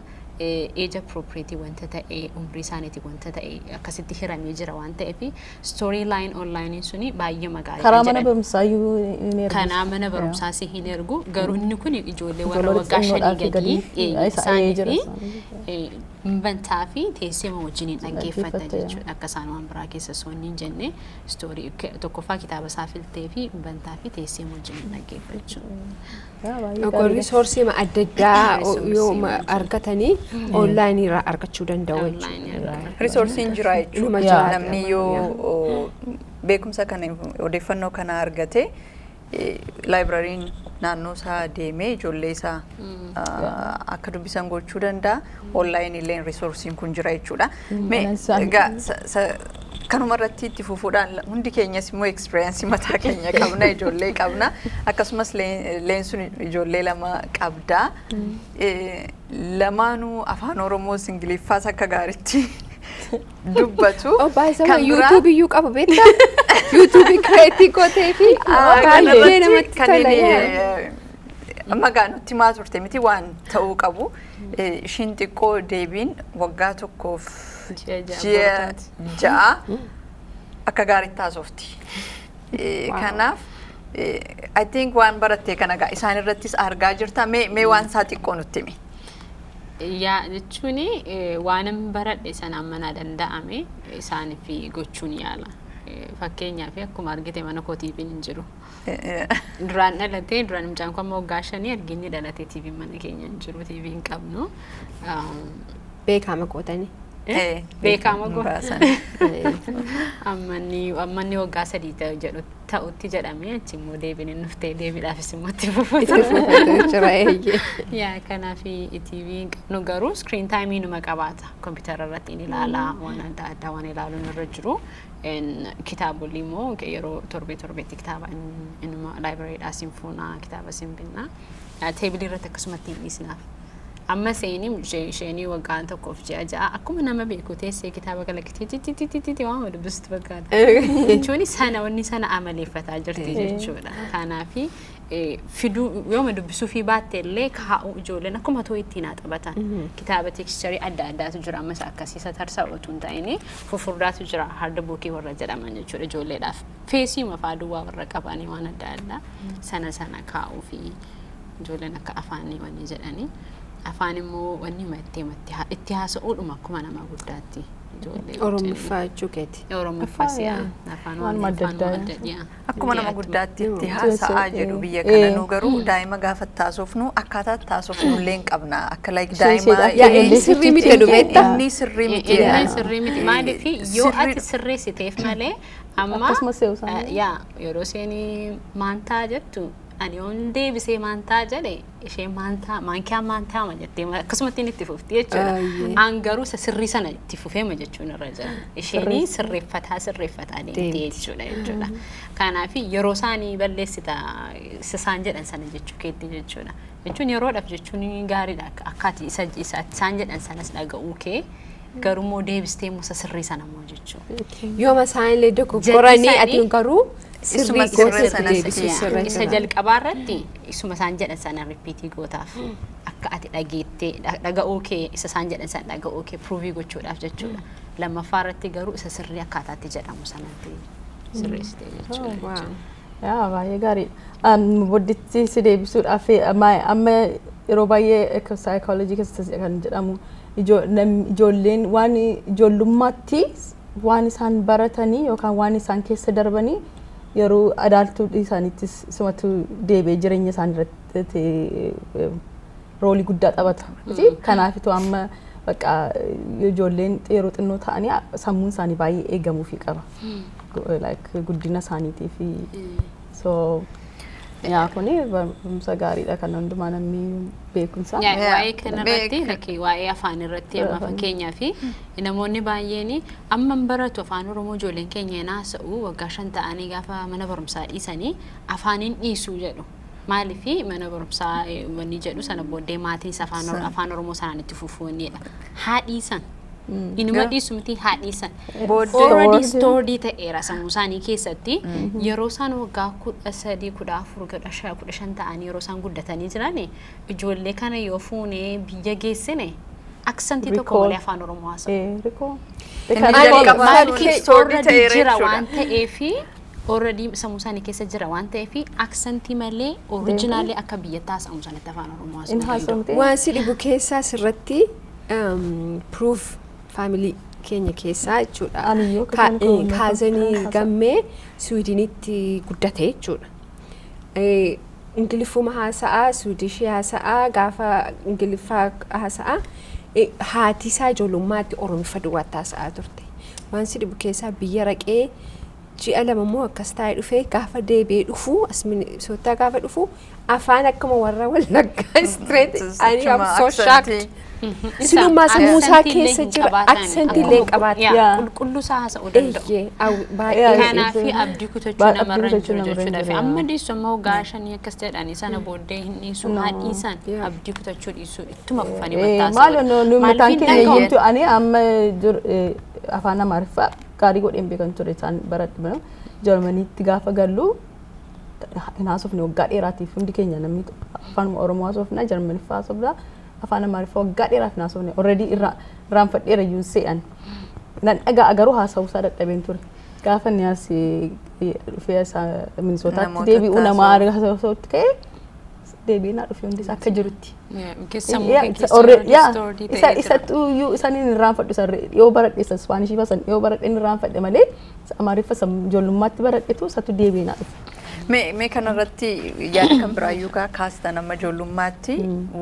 age appropriate wanta ta'e, umrii isaaniiti wanta ta'e akkasitti hiramee jira waan ta'eef story line online suni baay'ee magaalaa. Karaa mana barumsaa iyyuu ni ergu. Kanaa mana barumsaas hin ergu, garuu inni kun ijoollee warra waggaa 5 gadii isaanii fi bantaa fi teessuma wajjiniin dhaggeeffata jechuudha. Akka isaan waan biraa keessa osoo hin jenne story tokkoffaa kitaaba isaa filtee fi bantaa fi teessuma wajjiniin dhaggeeffachuu. Resourceii adda addaa yoo argatanii onlineii irraa argachuu danda'u jechuudha. Resourceiin jira jechuudha. Namni yoo beekumsa kana, odeeffannoo kana argate, libraryiin naannoo isaa deemee ijoollee isaa akka dubbisan gochuu danda'a. Onlineii illee resourceiin kun jira jechuudha. Mee egaa kanuma irratti itti fufuudhaan, hundi keenyas immoo experienceii mataa keenya qabna, ijoollee qabna, akkasumas Leensuun ijoollee lama qabda. Lamaanuu afaan Oromoos Ingiliffaas akka gaariitti dubbatu. Oh, baay'ee Kan biraa- YouTube iyyuu qaba beektaa? YouTubeii createii gootee fi baay'ee namatti kan tola. inni, Yaa. Amma gaa nutti himaa turte miti waan ta'uu qabu. Ishiin xiqqoo deebiin waggaa 1f Ji'a 6 ji'a bortaati. 6 akka gaariitti haasofti. Kanaaf I think waan barattee kana gaa isaan irrattis argaa jirta. Mee waan isaa xiqqoo nutti himi. Yaa, jechuun waan hin baradhe sana amma na danda'ame isaaniif gochuun yaala. Fakkeenyaaf akkuma argite mana koo TVn hin jiru. Duraan dhalatee, duraan mucaan kun amma waggaa 5 arginni dhalatee TVn mana keenya hin jiru, TV hin qabnu. Beekama gootanii. Beekama goona. Baasan. Ammanni waggaa 3 ta'u jedhu ta'utti jedhamee, achi immoo deebiin inni dhuftee deebiidhaafis immoo itti fufuutu. Itti fufatu jira, eeyyee. Yaa, kanaaf TV hin qabnu, garuu screen time numa qabaata. Kompiitara irratti ni ilaala, waan adda addaa waan ilaaluun irra jiru. Kitaabolli immoo yeroo torbee torbeetti kitaaba inuma library dhaa siin fuunaa, kitaaba siin binnaa. Table irratti akkasumatti hin dhiisnaaf. Amma seenii isheenii waggaa 1 fi ji'a 6 akkuma nama beeku teessee kitaaba kalaqitee tititititi waan dubbistu fakkaata. Jechuun sana wanni sana amaleeffataa jirti jechuudha. Kanaafi fiduu yooma dubbisuu fi baatte illee kaa'uu, ijoolleen akkuma too ittiin haa taphatan. Kitaaba texture adda addaatu jira, ammas akkasiisa tarsa'u otoo hin ta'in fufurdaatu jira, hard book warra jedhaman jechuudha ijoolleedhaaf. Face mafaa duwwaa warra qabanii waan adda addaa sana sana kaa'uu fi ijoolleen akka afaanii wanni jedhanii. Afaan immoo wanni itti haasa'uudhuma akkuma nama guddaatti ijoollee. Oromiffaa jechuu keeti. Oromiffas yaa. Afaan Waanuma adda addaa. Akkuma nama guddaatti itti haasa'aa jedhu biyya kana. Nu garuu daa'ima gaafa taasofnu akkaataa taasofnu illee hin qabna. Akka like daa'ima Yaa, inni sirrii miti jedhu beektaa? Inni sirrii miti. Inni sirrii miti. Maaliif yoo ati sirreessiteef malee amma Akkasumas se'u isaanii. Yaa, yeroo isheen maantaa jettu ani yoon deebisee maantaa jedhe, isheen maantaa maankiyaa maantaama jettee akkasumatti inni itti fufti jechuudha. An garuu isa sirrii sana itti fufeema jechuun irra jira. Isheenii sirreeffataa sirreeffataa deemtee jechuudha. Kanaaf yeroo isaanii balleessita isa isaan jedhan sana jechuu keetti jechuudha. Jechuun yeroodhaaf jechuun gaariidha akka ati isa isaan jedhan sanas dhaga'uu kee, garuu deebistee immoo isa sirrii sana immoo jechuudha. Yooma isaanillee dogoggoranii ati garuu Isuma sirrii sirrii gootatti sanas deebisuu sirra Isa jira. jalqabaa irratti isuma isaan jedhan sana repeat gootaaf akka ati dhageettee dhaga'uu kee, isa isaan jedhan sana dhaga'uu kee prove gochuudhaaf jechuudha. Lammaffaa irratti garuu isa sirrii akkaataatti jedhamu sanatti sirreessitee jechuudha. Wow. Yaa, baay'ee gaariidha. Bodditti si deebisuudhaaf amma yeroo baay'ee akka saayikooloojii keessatti kan jedhamu ijoolleen waan ijoollummaatti waan isaan baratanii yookaan waan isaan keessa darbanii yeroo adult isaaniittis isumatu deebi'ee jireenya isaanii irratti role guddaa taphata. Miti? Kanaafitu amma bakka ijoolleen yeroo xinnoo ta'anii sammuun isaanii baay'ee eegamuufii qaba. Like guddina isaaniitii fi so yaa, kuni barumsa gaariidha kan hundumaa namni beekumsa. Yaa, waa'ee kanarratti Beek. Like waa'ee afaan irratti amma fakkeenyaa fi namoonni baay'een amma hin baratu afaan Oromoo, ijoolleen keenya hin haasa'u, waggaa 5 ta'anii gaafa mana barumsaa dhiisanii afaaniin dhiisuu jedhu. Maaliif mana barumsaa wanni jedhu sana booddee maatiin afaan Oromoo sanaan itti fufuunidha. Haa dhiisan. Inuma dhiisu miti, haa dhiisan. Booddee Already Stored. stored ta'eera sammuu isaanii keessatti. Yeroo isaan waggaa 13, 14, 15, 15 ta'anii yeroo isaan guddatanii jiran, ijoollee kana yoo fuunee biyya geessine accent tokko Recall. malee afaan Oromoo haasa'u. Recall. Inni jalqabaa Maaliif sun stored already ta'eera jira jechuudha. waan ta'eefi, already sammuu isaanii keessa jira waan ta'eefi, accent malee original akka biyyatti haasa'amu sanatti afaan Oromoo In haasa'uu danda'u. haasa'u miti. Waan si dhibu keessaa sirratti proof family keenya keessaa jechuudha. Aniyyuu akkasuma Cousin haasa'u. Gammee Swiidinitti guddate jechuudha. Ingiliffuma haasa'aa, Swedish haasa'aa, gaafa Ingiliffaa haasa'aa, haati isaa ijoollummaatti Oromiffa duwwaatti haasa'aa turte. Waan si dhibu keessaa biyya raqee ji'a 2 immoo akkas taa'ee dhufee, gaafa deebi'ee dhufu as Minisootaa gaafa dhufu afaan akkuma warra Wallaggaa straight, ani am so shocked. Silumaa sammuu isaa keessa jira, accent illee hin qabaatan. Qulqulluu isaa haasa'uu danda'u. Eeyyee, baay'ee. Kanaaf abdii kutachuu namarra hin abdii jiru kutachuu namarra hin jechuudha. jiru, Amma dhiisu amma waggaa 5 akkas jedhanii sana booddee hin dhiisu, haa dhiisan, abdii kutachuu dhiisuu, ittuma fufanii mattaasaa. Maal nu mataan keenya iyyuu ani amma afaan Amaariffaa gaarii godheen beekan ture, isaan baradhe. Jarmaniitti gaafa gallu hin haasofne waggaa dheeraatiif. Hundi keenya namni afaan Oromoo haasofna, Jarmaniffaa haasofna, afaan Amaariffaa waggaa dheeraaf hin haasofne. Already irraanfadheera iyyuu se'an. Nan dhagaa garuu haasa'uu isaa dadhabeen ture. Gaafa inni as dhufee Minisootaatti Namoota deebi'uu namaa haasa'u. haasa'utti ka'ee deebi'ee naa dhufe hundi isaa akka jirutti. Sammuu kee keessa already stored Isa ta'ee jira. isattu iyyuu isaan hin irraanfadhu, isa yoo baradhe, isa Spanish fasan yoo baradhe hin irraanfadhe malee isa Amaariffa isa ijoollummaatti baradhetu isatu deebi'ee naa dhufe. Mee kanarratti yaada kan biraayyuu kaastan, amma ijoollummaatti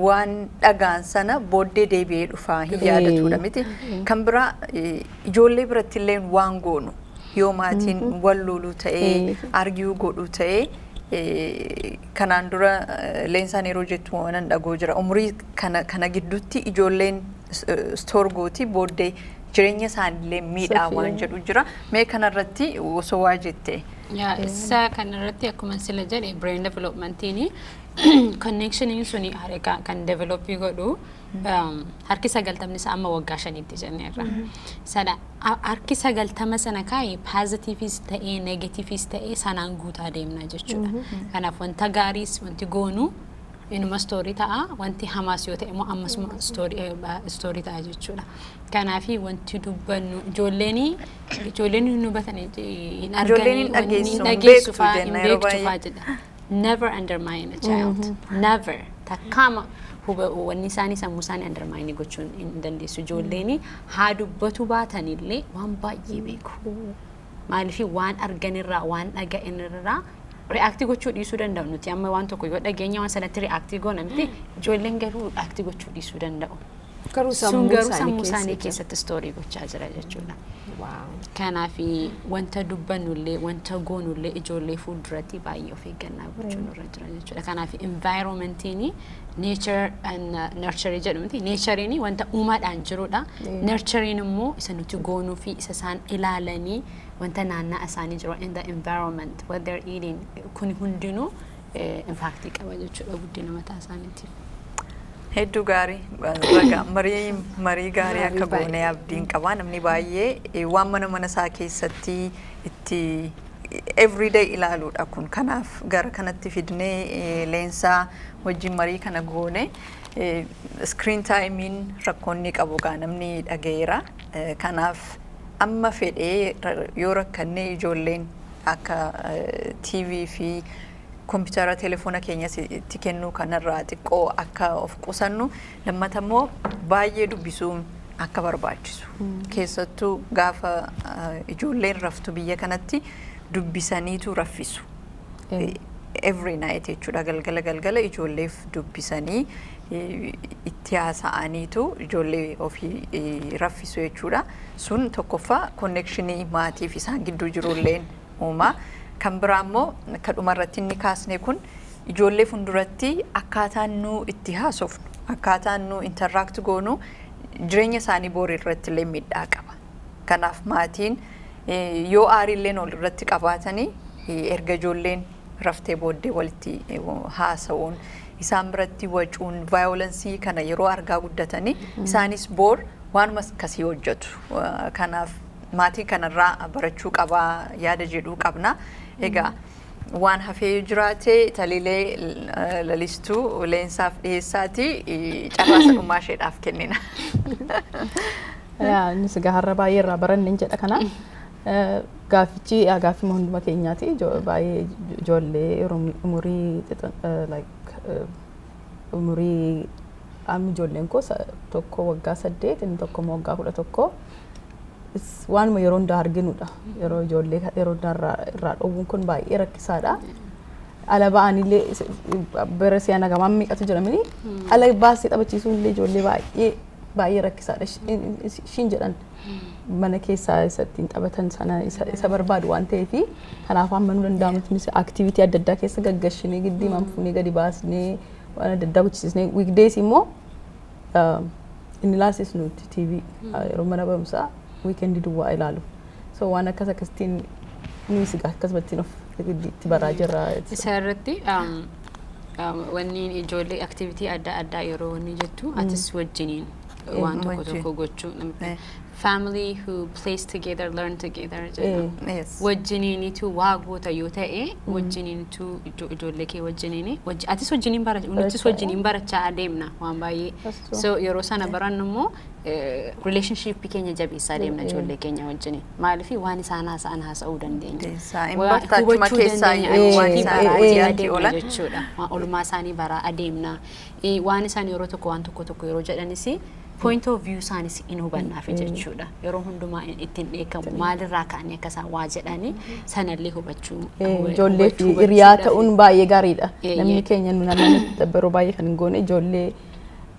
waan dhagaan sana booddee deebi'ee dhufaa hin yaadatudha miti. Kan biraa ijoollee biratti illee waan goonu, yoo maatiin wal loluu ta'ee, argue godhuu ta'ee, kanaan dura Leensaan yeroo jettu waan dhagoo jira. Umurii kana gidduutti ijoolleen store gooti, booddee jireenya isaaniillee miidhaa waan jedhu jira. Mee kanarratti osoo waa jette. Yaa, isa kanarratti akkuma sila jedhe, brain developmentiin connectioniin suni harka kan developii godhu harki 90ni isaa amma waggaa 5tti jenneerra. Sana harki 90 sana kaa'e, positiveis ta'ee negativeis ta'ee, sanaan guutaa deemna jechuudha. Kanaaf wanta gaariis wanti goonu inuma store ta'a, wanti hamaas yoo ta'e immoo ammasuma store ta'a jechuudha. Kanaafi wanti dubbannu ijoolleen hin hubatan, hin arganii. Ijoolleen hin dhageessu, hin dhageessu beektu faa, jenna hin yeroo beektu baay'ee. faa jedha. Never undermine a child. Never. Takkaama huba wanni isaanii sammuu isaanii undermine gochuun hin dandeessu. Ijoolleen haa dubbatu baatanillee waan baay'ee beeku. Maaliif? Waan arganirraa, waan dhaga'anirraa react gochuu dhiisuu danda'u. Nuti amma waan tokko yoo dhageenya waan sanatti react goona miti? Ijoolleen garuu react gochuu dhiisuu danda'u. Garuu Sun sammuu garuu isaanii sammuu isaanii keessa keessatti store gochaa jira jechuudha. jira. Wow. Kanaaf wanta dubbannullee, wanta goonullee ijoollee fuulduratti baay'ee of eeggannaa gochuun nurra jira jechuudha. Kanaaf environmentiin nature and nurture jedhu miti? Naturein wanta uumaadhaan jirudha. Nurturein immoo isa nuti goonuu fi isa isaan ilaalanii, wanta naannaa isaanii jiru, in the environment, what they're eating, kun hundinuu impact qaba jechuudha guddina mataa isaaniitiif. Hedduu gaarii, ragaa marii gaarii akka Gaarii. goonee abdiin qaba. Namni baay'ee waan mana isaa keessatti itti everyday ilaaluudha kun. Kanaaf gara kanatti fidnee Leensaa wajjin marii kana goone. Screen timeiin rakkoonni qabu gaa namni dhaga'eera. Kanaaf amma fedhee yoo rakkannee, ijoolleen akka TV fi kompiitara, telefoona keenya itti kennuu kanarraa xiqqoo akka of qusannu, lammata immoo baay'ee dubbisuun akka barbaachisu, keessattuu gaafa ijoolleen raftu, biyya kanatti dubbisaniitu raffisu. Every night jechuudha, galgala galgala ijoolleef dubbisanii, itti haasa'aniitu ijoollee ofii raffisu jechuudha. Sun tokkoffaa connectionii maatiif isaan gidduu jirulleen uuma. Kan biraa immoo akka dhumarratti inni kaasne kun, ijoollee fuulduratti akkaataan nu itti haasofnu, akkaataan nu interact goonu jireenya isaanii boori irratti illee miidhaa qaba. Kanaaf maatiin yoo aariilleen ol irratti qabaatanii, erga ijoolleen raftee booddee walitti haasa'uun, isaan biratti wacuun, violence kana yeroo argaa guddatanii isaanis boor waanuma akkasii hojjetu. Kanaaf maatiin kanarraa barachuu qabaa yaada jedhuu qabna. Egaa waan hafee jiraate Taliilee, Lalistuu, Leensaaf dhiyeessaati, carraa dhumaa isheedhaaf kennina. Yaa, innis egaa har'a baay'ee irraa baranne jedha kana. Gaaffichi gaaffii hunduma keenyaati. Baay'ee ijoollee yeroo umurii like umurii amma ijoolleen koo tokko waggaa 8, inni tokko immoo waggaa 11. Waanuma yeroo hundaa arginudha. Yeroo ijoollee yeroo hundaa irraa dhowwuun kun baay'ee rakkisaadha. Ala ba'anillee bara si'ana gamaan meeqatu jedhamanii ala baasee taphachiisuun illee ijoollee baay'ee baay'ee rakkisaadha. Ishiin jedhan mana keessaa isa ittiin taphatan sana isa barbaadu waan ta'eef, kanaaf hamma nu danda'amutti nuti activity adda addaa keessa gaggashinee, giddii fuunee gadi baasnee, waan adda addaa gochisiisnee, weekdays immoo inni ilaalsisnu nuti TV yeroo mana barumsaa, weekendii duwwaa ilaalu. So waan akkas akkasitiin nuyi akkasumattiin of itti baraa jirra. Isa irratti wanni ijoollee activity adda addaa yeroo wanni jettu, atis wajjiniin waan tokko Wajjin. tokko gochuu. Family who plays together learn together jedha. Wajjiniinitu waa goota yoo ta'e, wajjiniinitu ijoollee kee wajjiniini atis wajjiniin bara, nutis Barachaa, wajjiniin barachaa adeemna waan baay'ee. That's true. So yeroo sana barannu immoo relationship keenya jabeessaa deemna ijoollee keenya wajjiniin. Maaliif? Waan isaan haasa'an haasa'uu dandeenya. Deessaa hin Waa barta achuma hubachuu keessaa dandeenya, iyyuu waan achitti isaan baraa hojiitti adeemna oolan. jechuudha. Waan oolmaa isaanii baraa adeemna. Waan isaan yeroo tokko waan tokko tokko yeroo jedhanis point of view isaanis in hubannaaf jechuudha. jechuudha. Yeroo hundumaa ittiin dheekkamu, maalirraa ka'anii akka isaan waa jedhanii sanallee hubachuu Ijoollee fi hiriyaa ta'uun baay'ee gaariidha. Namni keenya nu namni yeroo baay'ee kan hin goone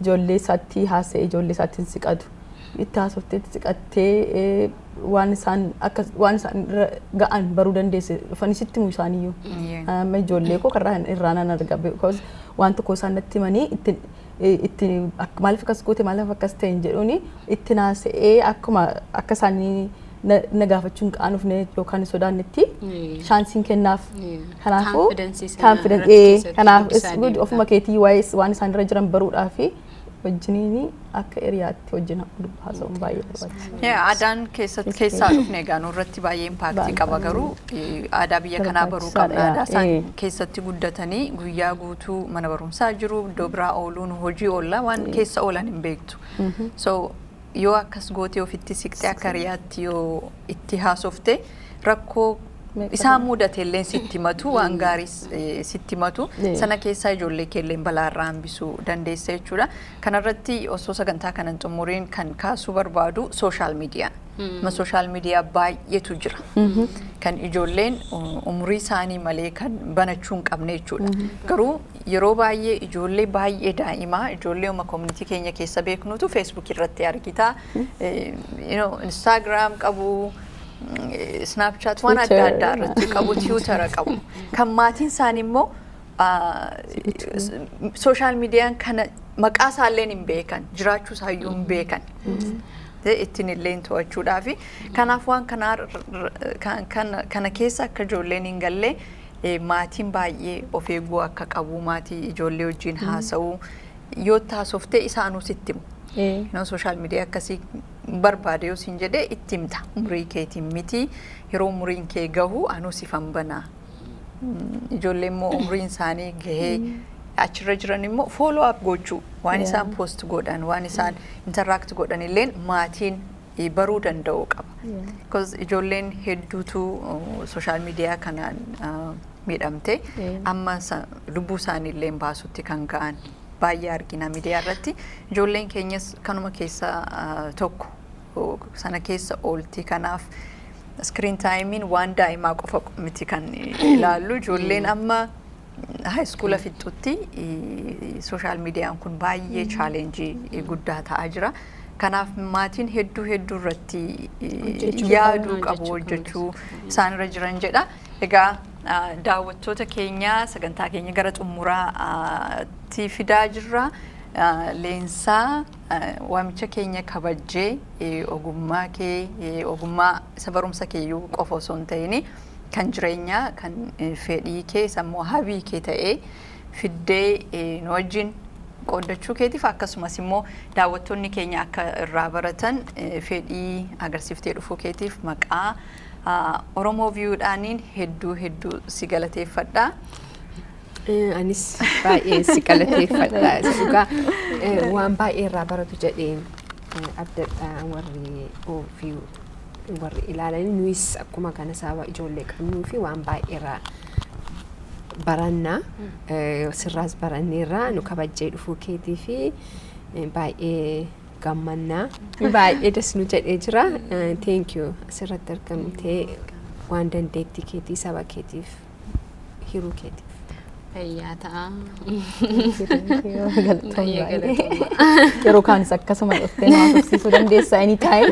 ijoollee isaatti haasa'e, ijoollee isaatti hin siqatu. Itti haasoftee, itti siqattee, waan isaan akka waan isaan irra ga'an baruu dandeesse, dhufanii sitti himu isaaniyyuu. Amma ijoollee koo karraa irraa nan arga, because waan tokko isaan natti himanii itti maaliif akkas goote, maaliif akkas ta'e hin jedhuuni, itti naasa'ee akkuma akka isaanii na gaafachuun qaanufne yookaan hin sodaannetti chanceiin kennaaf. Kanaafuu Confidence sana confidence irratti keessatti kanaaf guddisaa it's good deemta. Ofuma keetii waa'ee waan isaan irra jiran baruudhaa fi wajjiniin akka hiriyaatti wajjin haasa'uun baay'ee barbaachisaadha. Yaa, aadaan keessatti keessaa dhufne egaa nurratti baay'ee impactii qaba, garuu aadaa biyya kanaa baruu qabna. Barbaachisaadha, Aadaa isaan keessatti guddatanii guyyaa guutuu mana barumsaa jiru, iddoo biraa ooluun hojii oolla, waan keessa oolan hin beektu. So yoo akkas gootee ofitti siqxee akka hiriyaatti yoo itti haasofte, rakkoo Meeqa isaan mudate illee sitti himatu, waan gaariis sitti himatu. Sana keessaa ijoollee keelleen balaa irraa hambisuu dandeessa jechuudha. Kanarratti osoo sagantaa kana hin xumuriin kan kaasuu barbaadu social media. Ma social media baay'eetu jira. Kan ijoolleen umurii isaanii malee kan banachuu hin qabne jechuudha. Garuu yeroo baay'ee ijoollee baay'ee daa'imaa, ijoollee uma community keenya keessa beeknutu Facebook irratti argita. Instagram qabu. Snapchat, waan adda Twitter. addaa irratti qabu, Twitter qabu. Kan maatiin isaanii immoo social mediaan kana maqaa isaalleen hin beekan, jiraachuu isaayyuu hin beekan. Ittiin illee to'achuudhaafi. Kanaaf waan kana keessa akka ijoolleen hin galle maatiin baay'ee of eeguu akka qabu, maatii ijoollee wajjin haasa'uu, yoo haasoftee isaanuu sitti himu. Social media akkasii barbaade yoo siin jedhee itti himta, umurii keetiin miti, yeroo umuriin kee gahu anuu sifan banaa. Ijoollee immoo umuriin isaanii gahee achirra jiran immoo follow up gochuu, waan isaan post godhan, waan isaan interact godhan illeen maatiin baruu danda'uu qaba. Because ijoolleen hedduutu social media kanaan miidhamte, amma lubbuu isaanii illee baasutti kan ga'an baay'ee argina miidiyaa irratti. Ijoolleen keenyas kanuma keessa tokko sana keessa oolti. Kanaaf screen timeiin waan daa'imaa qofa miti kan ilaallu. Ijoolleen amma high schoola fixxutti social mediaan kun baay'ee challenge guddaa ta'aa jira. Kanaaf maatiin hedduu hedduu irratti yaaduu qabu, hojjechuu isaanirra jiran jedha. Egaa daawwattoota keenya, sagantaa keenya gara xumuraatti fidaa jirra. Leensaa, waamicha keenya kabajjee, ogummaa kee, ogummaa isa barumsa keeyyuu qofa osoo hin ta'in kan jireenyaa, kan fedhii kee, sammuu hobby kee ta'ee fiddee nu wajjin qooddachuu keetiif, akkasumas immoo daawwattoonni keenya akka irraa baratan fedhii agarsiiftee dhufuu keetiif maqaa Oromoo Viewdhaaniin hedduu hedduu si galateeffadha. Anis baay'ee si galateeffadha. Dhugaa waan baay'ee irraa baratu jedheen abdadha warri ofii warri ilaalanii. Nuyis akkuma kana sababa ijoollee qabnuu fi waan baay'ee irraa barannaa, sirraas baranneerraa. Nu kabajjee dhufuu keetii fi baay'ee gammannaa, baay'ee das nu jedhee jira. Thank you, asirratti argamtee waan dandeettii keetii saba keetiif hiruu keetiif. Fayyaa ta'a. Galatoomii Baay'ee baay'ee. galatooma. Yeroo kaanis akkasuma dhuftee nama haasofsiisuu dandeessa anytime.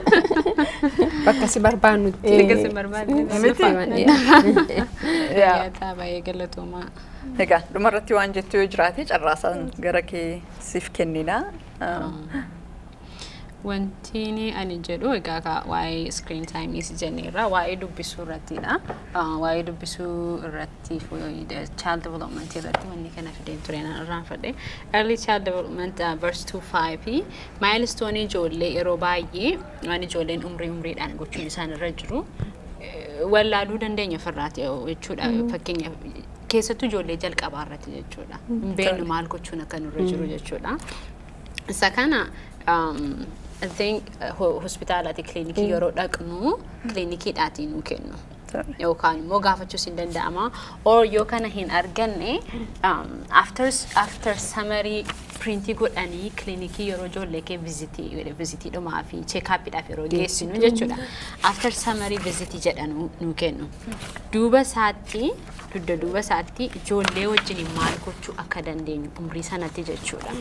Bakka si barbaannutti. Bakka si barbaadde. Miti? Fayyaa ta'a, baay'ee galatooma. Egaa dhumarratti waan jettu yoo jiraate carraasaan gara kee siif kennina. Wanti ani jedhu egaa waa'ee screen time jenneerra, waa'ee dubbisuu irrattidha. Waa'ee dubbisuu irratti, child development irratti wanni kana fideen ture nan irraanfadhe. Early child development verse 2.5 milestone ijoollee yeroo baay'ee waan ijoolleen umrii umriidhaan gochuun isaan irra jiru wallaaluu dandeenya ofirraati jechuudha. Fakkeenyaaf keessattuu ijoollee jalqabaa irratti jechuudha. Hin beeknu maal gochuun akka nurra jiru jechuudha. Isa kana I think hospitaalaati, kilinikii yeroo dhaqnu kilinikiidhaatii nuu kennu. Yookaan immoo gaafachuus hin danda'ama. Or yoo kana hin arganne after summerii Print godhanii kilinikii yeroo ijoollee kee visit dhumaa fi checkupiidhaaf yeroo geessinu jechuudha. After summary visit jedhan nu kennu. Duuba isaatti, dugda duuba isaatti, ijoollee wajjin maal gochuu akka dandeenyu umrii sanatti jechuudha.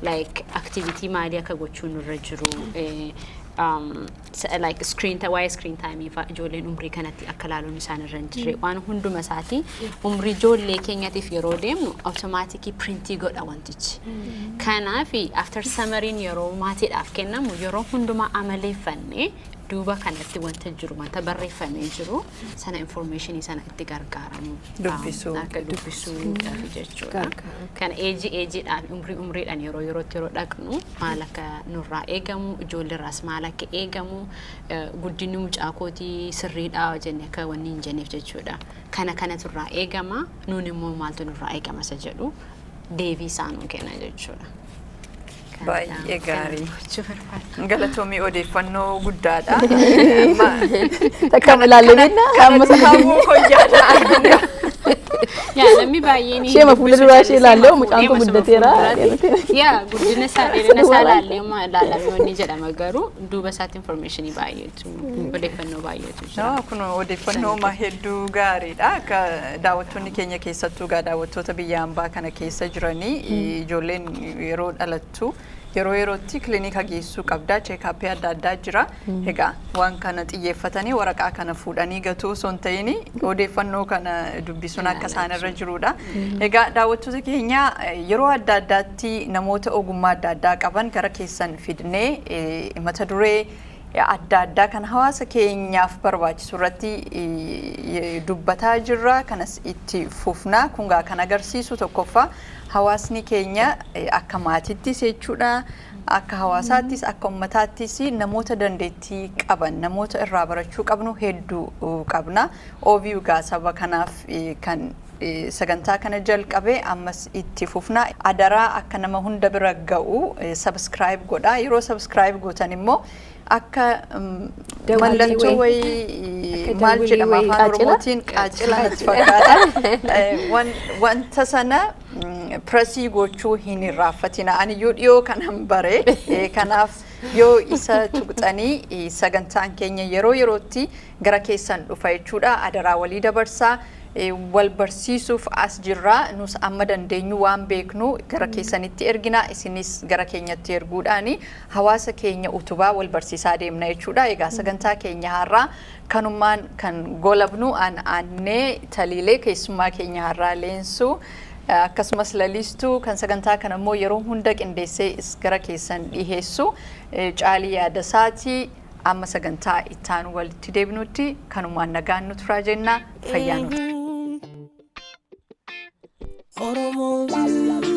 Like activity maalii akka gochuu nurra jiru, like screen waa'ee screen time fa'aa, ijoolleen umrii kanatti akka laaluun isaan irra hin jirre, waan hunduma isaatii umrii ijoollee keenyatiif yeroo deemnu automatic print godha wantichi. Kanaaf after summaryin yeroo maatiidhaaf kennamu yeroo hundumaa amaleeffannee duuba kanatti wanta jiru, wanta barreeffamee jiru sana, informationii sana itti gargaaramu. Dubbisuu. Akka dubbisuudhaaf jechuudha. Kana age ageiidhaan, umrii umriidhaan, yeroo yerootti yeroo dhaqnu maal akka nurraa eegamu, ijoolleerraas maal akka eegamu, guddinni mucaa kootii sirriidha jennee akka wanni hin jenneef jechuudha. Kana kanatu irraa eegama, nuun immoo maaltu nurraa eegama isa jedhu deebii isaa nuu kenna jechuudha. Baay'ee gaarii. Gochuu barbaada. Galatoomii, odeeffannoo guddaadha. Takka ilaallee beekna amma sana. Kana koyyaadha. Yaa, namni baay'een Ishee fuula duraa ishee ilaallee mucaan kun guddateera. Yaa, guddina isaa, dheerina isaa ilaallee ilaalamee wanni jedhama, garuu duuba isaatti informationii baay'eetu, odeeffannoo baay'eetu jira. No, kun odeeffannoo hedduu gaariidha. Akka daawwattoonni keenya, keessattuu gaa daawwattoota biyya hambaa kana keessa jiranii, ijoolleen yeroo dhalattu yeroo yerootti kilinika geessuu qabda. Checkup adda addaa jira. Egaa waan kana xiyyeeffatanii waraqaa kana fuudhanii gatuu osoo hin ta'in odeeffannoo kana dubbisuun akka isaan irra jirudha. Egaa daawwattoota keenya, yeroo adda addaatti namoota ogummaa adda addaa qaban gara keessan fidnee mata duree adda addaa kan hawaasa keenyaaf barbaachisu irratti dubbataa jirra. Kanas itti fufna. Kun gaa kan agarsiisu tokkoffaa hawaasni keenya akka maatittis jechuudha. Akka hawaasaattis, akka ummataattis namoota dandeettii qaban, namoota irraa barachuu qabnu hedduu qabna. OBU gaa saba kanaaf kan sagantaa kana jalqabe, ammas itti fufna. Adaraa akka nama hunda bira ga'u subscribe godha. Yeroo subscribe gootan immoo akka mallattoo wayii, maal jedhama afaan Oromootiin, qaacila natti fakkaata. Wanta sana press gochuu hin irraanfatina. Ani iyyuu dhiyoo kanan bare. Kanaaf yoo isa tuqxanii sagantaan keenya yeroo yerootti gara keessan dhufa jechuudha. Adaraa walii dabarsaa. Wal barsiisuuf as jirra. Nus amma dandeenyu waan beeknu gara keessanitti ergina, isinis gara keenyatti erguudhaani hawaasa keenya utubaa wal barsiisaa deemna jechuudha. Egaa sagantaa keenya har'aa kanumaan kan golabnu. An Aannee Taliilee, keessummaa keenya har'aa Leensuu, akkasumas Lalistuu, kan sagantaa kana immoo yeroo hunda qindeessee gara keessan dhiheessu Caalii Yaadasaati. Amma sagantaa ittaanu walitti deebinutti kanumaan nagaan nu turaa jenna, fayyaa nu. Oromoo.